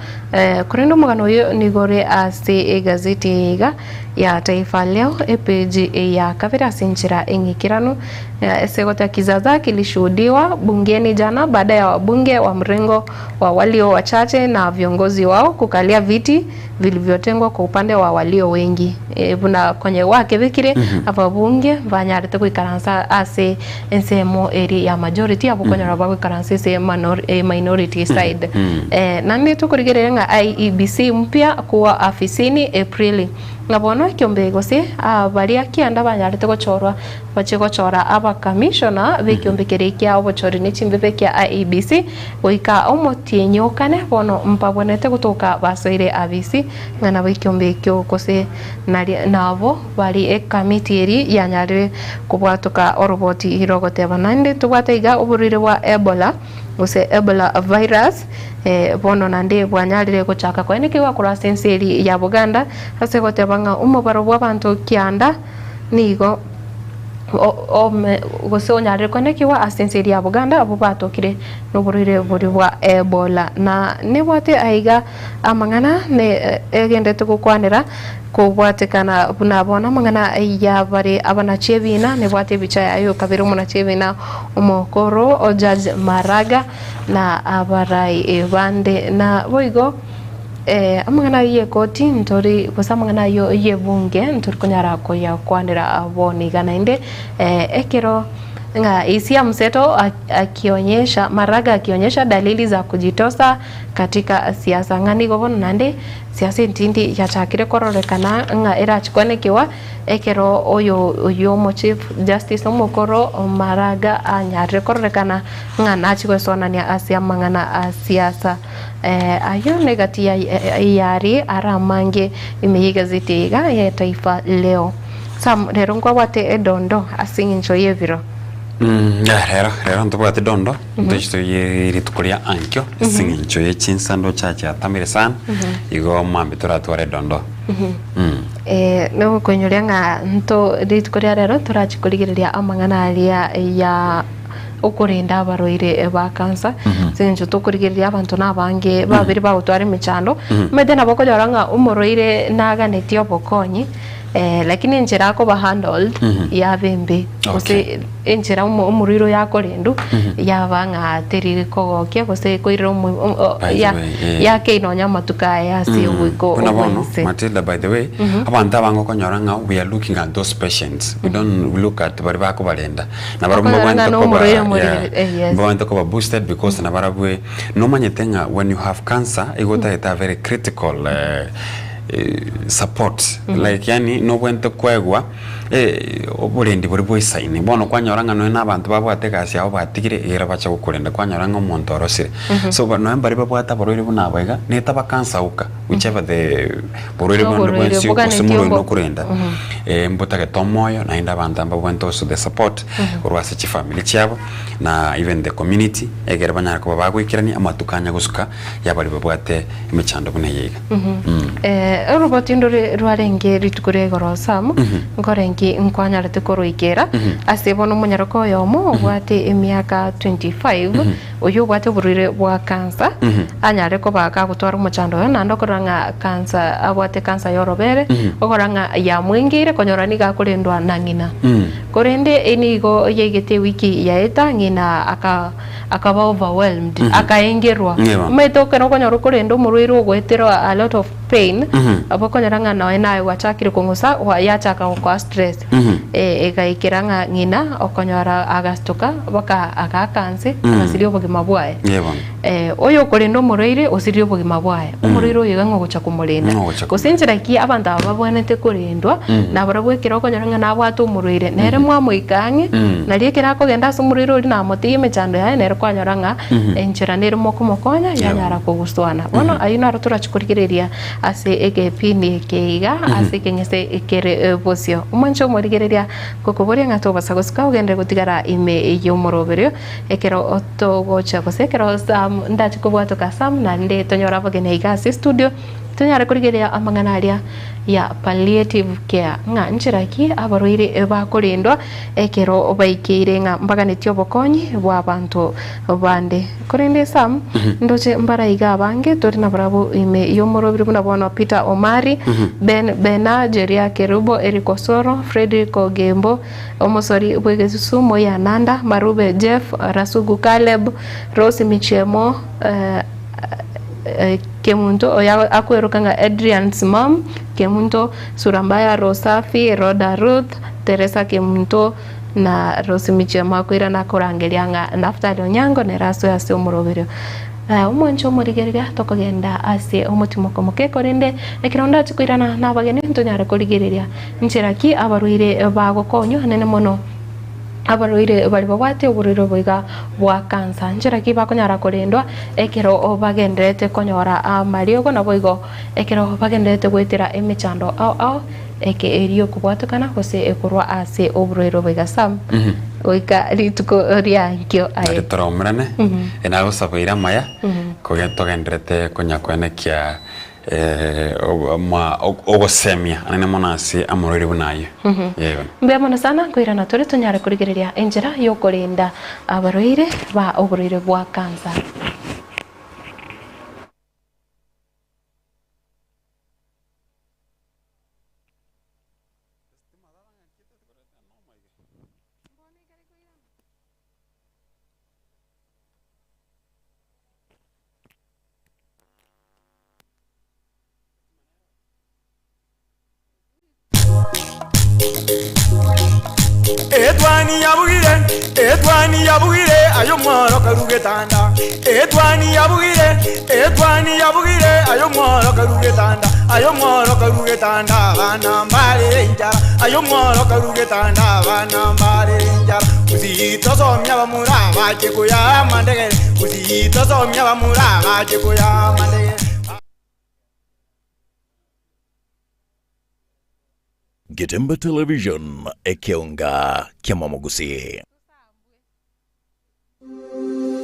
korende omogano oyo nigo ore ase egazeti eye iga ya Taifa Leo epeji ya kabere ase enchera eng'ikeranu ase egoteba Kizaza kilishuhudiwa bungeni jana baada ya wabunge wa mrengo wa walio wachache na viongozi wao kukalia viti vilivyotengwa kwa upande wa walio wengi buna konye gwakebekire ababunge mbanyarete goikaransa ase ensemo eria ya majority abwo okonyora bagoikaransa ase minority side. Naende tokorigereria ng'a IEBC mpya kuwa afisini Aprili. Ng'a bono ekiombe gose baria kianda banyarete gochorwa bachie gochora abakamishona b'ekiombe keria kia obochori ne chimbebe kia IEBC goika omotienyi o kane bono mbabwenerete gotoka basoire abisi ng'a nabo ekiombe ekio gose naria nabo bari ekamiti eria yanyarire kobwatoka oroboti rogoteba naende tobwate iga oborwaire bwa Ebola gose Ebola virus bono naende bwanyarire gochaka koenekigwa korwa ase ense eria ya Buganda ase goteba ng'a omobaro bw'abanto kianda nigo gose onyarire koenekigwa ase ense eria ya Buganda abwo batokire noborwaire boria bwa Ebola. Na nebwate aiga amang'ana ne egenderete gokwanera kobwatekana buna bono amang'ana yabare abanachi ebiina nebwate ebicha yaye okabere omonachi ebiina omokoro o Judge Maraga na abarai bande na boigo Amang'ana ayio y'ekoti ntori gose amang'ana ayio y'ebunge ntori konyara koyakwanera bono iga naende ekero Ng'a hisia mseto akionyesha Maraga akionyesha dalili za kujitosa katika siasa ng'a nigo bono naende siasa entindi yachakire kororekana ng'a erachikwanekewa ekero oyo oyio omo chief justice omokoro Maraga anyarire kororekana ng'a nachi goesoanania ase amang'ana a siasa. Ayio negati ya yari ara amange ime y'egazeti eye iga ya Taifa Leo. Sam, rero nkwabwate edondo ase eng'encho y'ebiro?
Yeah, rero rero ntobwate dondo ntochi toye rituko ria ankio ase eng'encho ye chinsa ndoche chiatamire sana igo mambia toratware edondo.
Nogokoinyoria ng'a nto rituko ria rero torachi korigereria amang'ana aria ya okorenda abarwaire ba cancer ase eng'encho tokorigereria abanto na abange babere bagotwara emechando omanyete nabo okonyora ng'a omorwaire naganetie obokonyi lakini enchera akoba handled yaba embe gose enchera omorwaire oyo akorendwa yaba ng'a teri kogokia gose koirera omo
By the way, eh.
yakei nonya amatuko aye ase ogoika
Buna bono
obwense.
Matilda by the way abanto abange okonyora ng'a we are looking at those patients we don't look at baria bakobarenda Nabarabwo
Okonyora ng'a
mbabwenerete koba
nomorwaire
yeah,
omoriri eh, yes.
mbabwenerete koba boosted because nabarabwe nomanyete ng'a when you have cancer igo otagete a very critical eh, eh, support like yaani nobwenerete koegwa eh, oborendi boria boisaine. Bono kwanyora ng'a nonya na abanto babwate egasi yabo batigire egere bache gokorenda kwanyora ng'a omonto orosire. So ba nonya mbaria babwate abarwaire buna aba iga, netaba cancer oka whichever the borwaire bonde
Noborwaire
bwensi gose
boganetie
morwaire
ombo.
nokorenda mbotagete omoyo naende abanto mbabwenerete also the support korwa ase chifamiri chiabo na even the community egere banyare koba bagoikerania amatuko anya gosuka ya baria babwate emechando buna eye iga.
Oroboti ndore rwarenge rituko ria igoro Sam, nkorenki nkwanyarete koroikera ase bono omonyaroka oyomo obwate emiaka 25 Oyio obwate oborwaire bwa kansa anyare koba gagotwara omochando oyo naende okorora ng'a kansa abwate kansa y'orobere okorora ng'a yamwengeire konyora nigo akorendwa na ng'ina. Korende nigo yaigete ewiki yaeta ng'ina aka akaba overwhelmed akaengerwa. Omanyete ekero okonyora okorenda omorwaire ogoeterwa a lot of pain nabo okonyora ng'a nonya naye gwachakire kong'usa yachaka gokoa stress. Egaikera ng'a ng'ina okonyora agastoka mpaka agaaka nse, agasiria obogima bwaye.
Ee bono.
Oyo okorenda omorwaire osiririe obogima bwaye, omorwaire oyo iga ng'a ogocha komorenda.
Ng'a ogocha
Gose enchera ki abanto aba babwenerete korendwa, nabarabwo ekero okonyora ng'a nabwate omorwaire, nere mwamoika ang'e, nario ekero akogenda ase omorwaire oria namotigie emechando yaye, nere kwanyora ng'a enchera nere mokomokonya, yanyara koguswana. Bono ayio naro torachi korigereria Ase egepindi eke iga, ase ekeng'ese kere bosio. Omwanche omorigereria ngokoboria ng'a tobasa gosuka ogenderere gotigara ime y'omoroberio ekero togocha gose ekero Sam ndache kobwatoka Sam naende tonyore abageni aiga ase estudio tonyare korigereria amang'ana aria ya palliative care ng'a nchera ki abarwaire bakorendwa ekero baikeire ng'a mbaganetie obokonyi bw'abanto bande. Korende Sam, ndoche mbaraiga abange tore nabarabwo ime y'omorobiri buna bono Peter Omari, Ben Bena, Jeria Kerubo, Eric Osoro, Fredrick Ogembo, omosori bw'egesusu, Moi Ananda, Marube Jeff, Rasugu Caleb, Rose Michemo, Kemunto oyo akweroka ng'a Adrian's mum, Kemunto, Surambaya Rosafi, Rhoda Ruth, Teresa Kemunto, Na Rose Michemo akoirana akorangeria ng'a Naftali Onyango nere asoe ase omoroberio. Omwanche omorigereria tokogenda ase omotimoko moke, korende ekero ndache koirana nabageni ntonyare korigereria nchera ki abarwaire bagokonywa anene mono abarwaire baria babwate oborwaire obo iga bwa kansa. Nchera ki bakonyara korendwa ekero bagendererete konyora amariogo naboigo ekero bagendererete goetera emechando ao ao. Eke erio okobwatokana gose ekorwa ase oborwaire obo iga Sam, goika rituko riankio aye.
Nario toraumerane, nagosabeire amaya, koge togenderete konya koenekia ogosemia anene mono ase amorwaire buna ayio. Yebo.
Mbuya mono sana, nkoirana tore tonyare korigereria enchera yokorenda abarwaire ba oborwaire bwa cancer.
Etwani yabugire, Etwani yabugire aye omworo karu getanda, Etwani yabugire, etwani yabugire aye omworo karu getanda, Aye omworo karu getanda abana mbarere enchara, Aye omworo karu getanda abana mbarere enchara. Gusii tosomia abamura bache koyaa amandegere, Gusii tosomia abamura bache koyaa amandegere.
Getembe Television, ekeonga ki'amamogusii.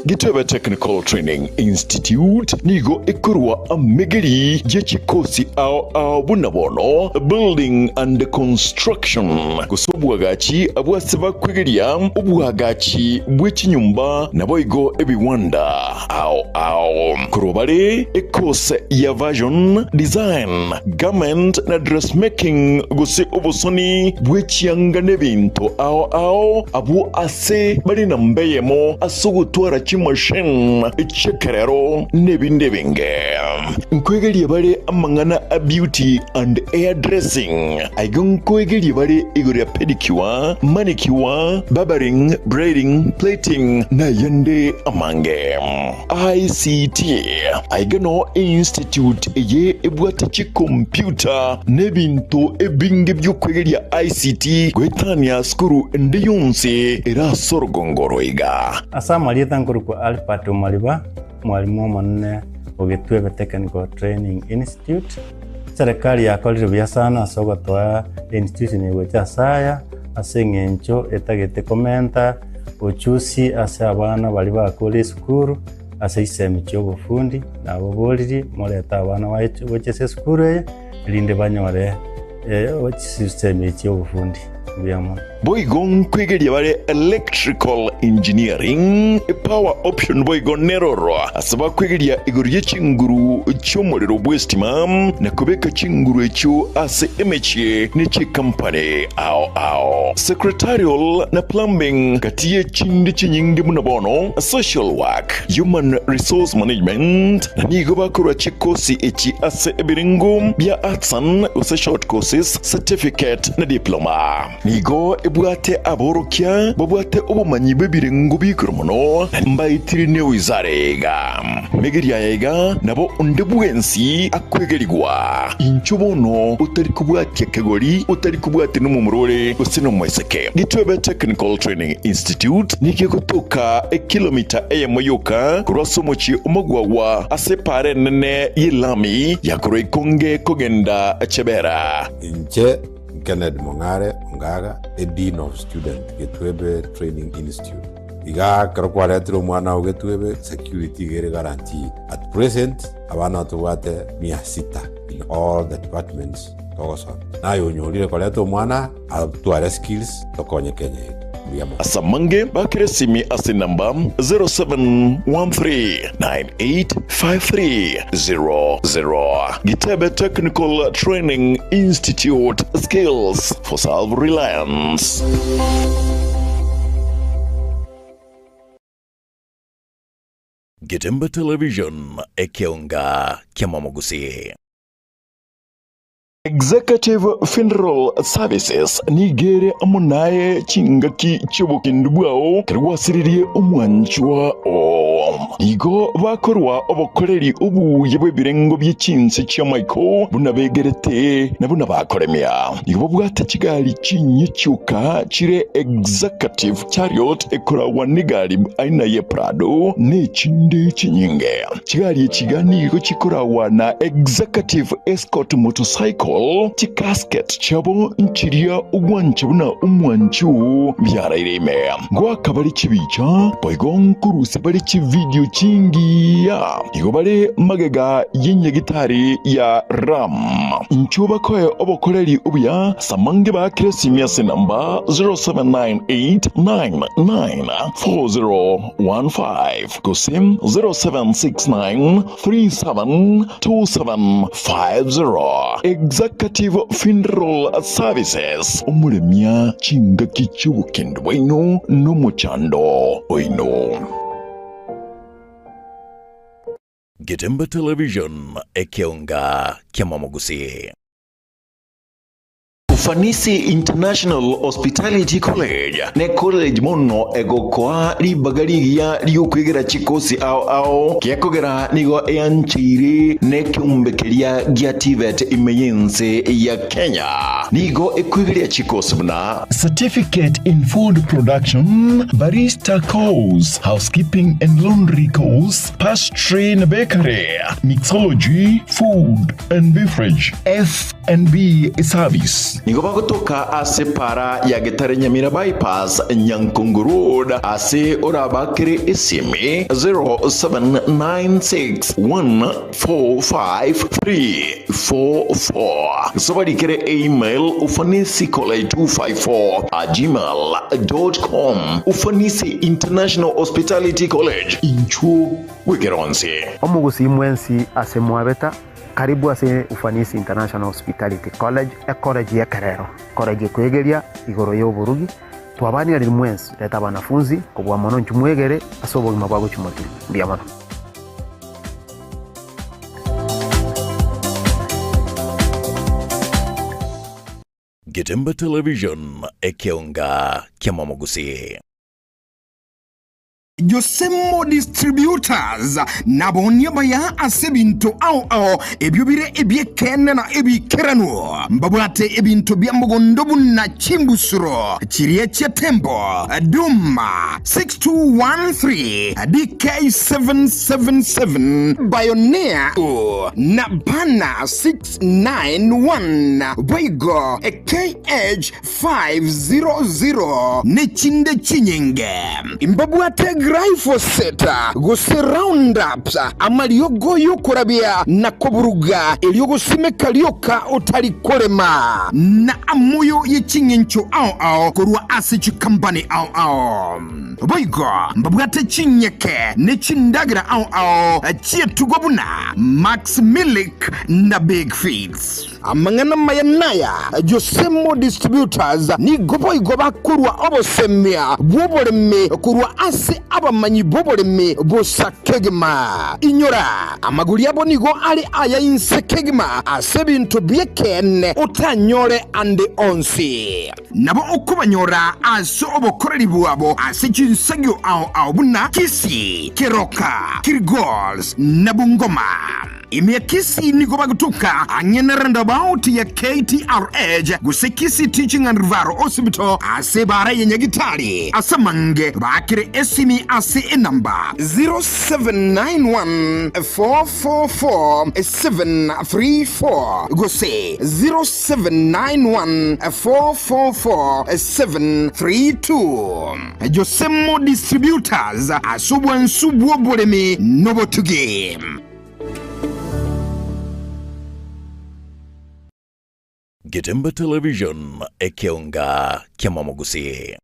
Gitebe Technical Training Institute nigo ekorwa amegeri ye chikosi ao ao buna bono Building and Construction gose obwagachi abwase bakwegeria obwagachi bwe chinyomba naboigo ebiwanda ao ao. Korwa bare ekose ya Version Design, Garment na Dressmaking gose obosoni bwe chianga n'ebinto ao ao abwo ase bare namba eyemo ase ogotwara chimachine chi'ekerero n'ebinde ebinge. Nkoegeria bare amang'ana a beauty and hair dressing, aiga nkoegeria bare igoro ya pedicure, manicure, barbering, braiding, plaiting nayende amange. ICT, Aiga noo einstitute eye ebwate chikompyuta na ebinto ebinge bi'okwegeria ICT goetania sukuru ende yonsi ere ase orogongo oro iga.
Ase amarieta nkorokwa Albert Omariba, omwalimu omonene o Gitwebe Technical Training Institute. Eserekari yakorire buya sana ase ogotoa einstitution eye gocha ase aya, ase eng'encho etagete komenta ochusi ase abana baria bakure esukuru ase chisemi chi'obofundi, nababoririe morete abana baye gocha ase esukuru eye, erinde banyore chisemi chi'obofundi. Mbuya mono.
Boigo nkwegeria bare electrical engineering, power option boigo neroro ase bakwegeria igoro ye chinguru chi'omorero bw'estima na kobeka chinguru echio ase emechie ne chikampani ao ao. Secretarial na plumbing gati ye chinde chinyinge buna bono social work, human resource management na nigo bakorwa chikosi echi ase ebirengo bia arts and gose short courses, certificate na diploma. Nigo ebwate aborokia babwate obomanyi bw'ebirengo bi'igoro mono, na mbaetire newizara iga. Megeria aya iga nabo onde bwensi akwegerigwa. Inchuo bono otari kobwatia kegori, otari kobwatia nomomura ore gose nomoiseke. Gitwebe Technical Training Institute nigo egotoka ekilomita eyemo yoka korwa ase omochie omogwagwa ase epaara enene y'elami ya korwa Ikonge kogenda Chebera.
Inche Kennedy Mong'are Ongaga, a Dean of Student, Getwebe Training Institute. Iga ekero kwaretire omwana oo Getwebe, security iga ere guaranteed. At present, abana tobwate mia sita in all the departments togosomia. Naye onyorire koreta omwana atware skills tokonye Kenya yetu. Mbuya mono.
Ase amange bakere esimi ase enamba 0713985300. Gitebe Technical Training Institute, skills for self-reliance.
Getembe Television, ekeonga ki'amamogusii.
Executive Funeral Services nigo ere amo naye chingaki chi'obokendu bwao ekero gwasiririe omwanchwa oo. Nigo bakorwa obokoreri obuya bw'ebirengo bie chinse chi'amaiko buna begerete na buna bakoremia. Nigo babwate chigari chinyia chioka chire Executive Chariot ekoragwa negari aina ye Prado nechinde chinyinge. Chigari echi iga nigo chikoragwa na Executive Escort Motorcycle, chicasket chiabo nchiria ogwancha buna omwanchi oo biaraire ime. Ngoaka bare chibicha, boigo nkorusia bare chividio chingiya. Igo bare magega y'enyagitari ya Ram. Inchuo bakoe obokoreri obuya ase amange baakere esimi ase enamba 0798994015. Gose 0769372750. Executive Funeral Services, omoremia chingaki chi'obokendu bwaino nomochando oino.
Getembe Television, ekeonga ki'amamogusii.
Ufanisi International Hospitality College ne college mono egokoa ribaga rigiya riokwegera chikosi ao ao, gekogera nigo eancheire nekeombe keria gia TVET ime y'ense ya Kenya. Nigo ekwegeria chikosi buna Certificate in Food Production, Barista Course, Housekeeping and Laundry Course, Pastry na Bakery, Mixology, Food and Beverage, F&B Service. Nigo bagotoka ase para ya Getare Nyamira Bypass, Nyankongo Road, ase orabakere esimi 0796145344. Gose obarikere email ufanisicollege254@gmail.com. Ufanisi International Hospitality College, inchuo bw'ekeronsi.
Omogusii mwensi ase mwabeta, karibu ase Ufanisi International Hospitality College, ecollege y'ekerero, college ekoegeria igoro y'oborugi. Twabanirariri mwensi, reta abanafunzi, kobua mono inchuo mwegere ase obogima bwa gochia motwe. Mbuya mono.
Getembe Television, ekeonga ki'amamogusii.
Josemo Distributors nabonie abaya ase ebinto ao ao ebio bire ebi'ekeene na ebiikeranu. Mbabwate ebinto bia mogondo buna chimbusuro chiria chia Tembo, Duma 6213, DK777, Bioneer na Bana 691, boigo KH 500 nechinde chinyinge. Mbabwate glyphosate gose Roundup, amariogo y'okorabia na koburuga, erio gosimeka rioka otari korema, na amoyo ye ching'encho ao ao korwa ase chikampani ao ao. Boigo mbabwate chinyeke ne chindagera ao ao chi'etugo buna Max Milk na Big Feeds. Amang'ana amaya naya, Josemo Distributors nigo boigo bakorua obosemia bw'oboremi korwa ase abamanyi b'oboremi bosa kegima. Inyora, amagori abo nigo are aya inse kegima ase ebinto bi'ekeene otanyore ande onsi. Nabo okobanyora ase obokoreri bwabo ase chinsagio ao ao buna Kisii, Keroka, Kilgoris na Bungoma. Ime ya Kisii nigo bagotoka ang'e na roundabout ya KTRH gose Kisii Teaching and Referral Hospital ase ebara ya Nyagitari. Ase amange baakere esimi ase enamba 0791 444 734 gose 0791 444 732. Josemo Distributors ase obwansu bw'oboremi nobotugi.
Getembe Television, ekeonga ki'amamogusii.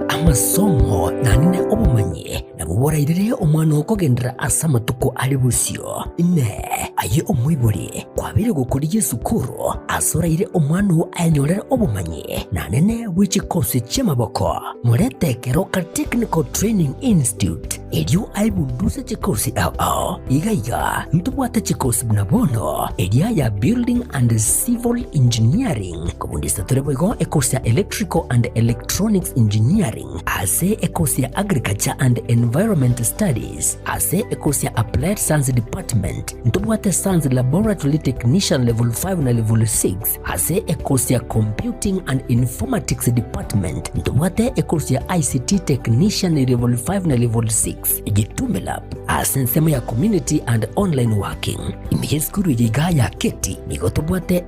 Amasomo naende obomanyi nabwo borairere omwana oo kogenderera ase amatuko are bosio. Inee! Aye omoibori, kwabeire gokorigia esukuru ase oraire omwana oo ayenyorere obomanyi naende bwe chikosi chi'amaboko? Morete Keroka Technical Training Institute erio aebunduse chikosi ao ao. Iga iga ntobwate chikosi buna bono eria ya Building and Civil Engineering, kobundisa tore boigo ekosi ya Electrical and Electronics Engineering, ase ekosi ya Agriculture and Environment Studies, ase ekosi ya Applied Science Department, ntobwate Science Laboratory Technician Level 5 na Level 6, Ase ekosi ya Computing and Informatics Department ntobwate ekosi ya ICT Technician Level 5 na Level 6, Gitume Lab ase ensemo ya Community and Online Working. Ime y'esukuru eye igaa ya Keti nigo tobwate.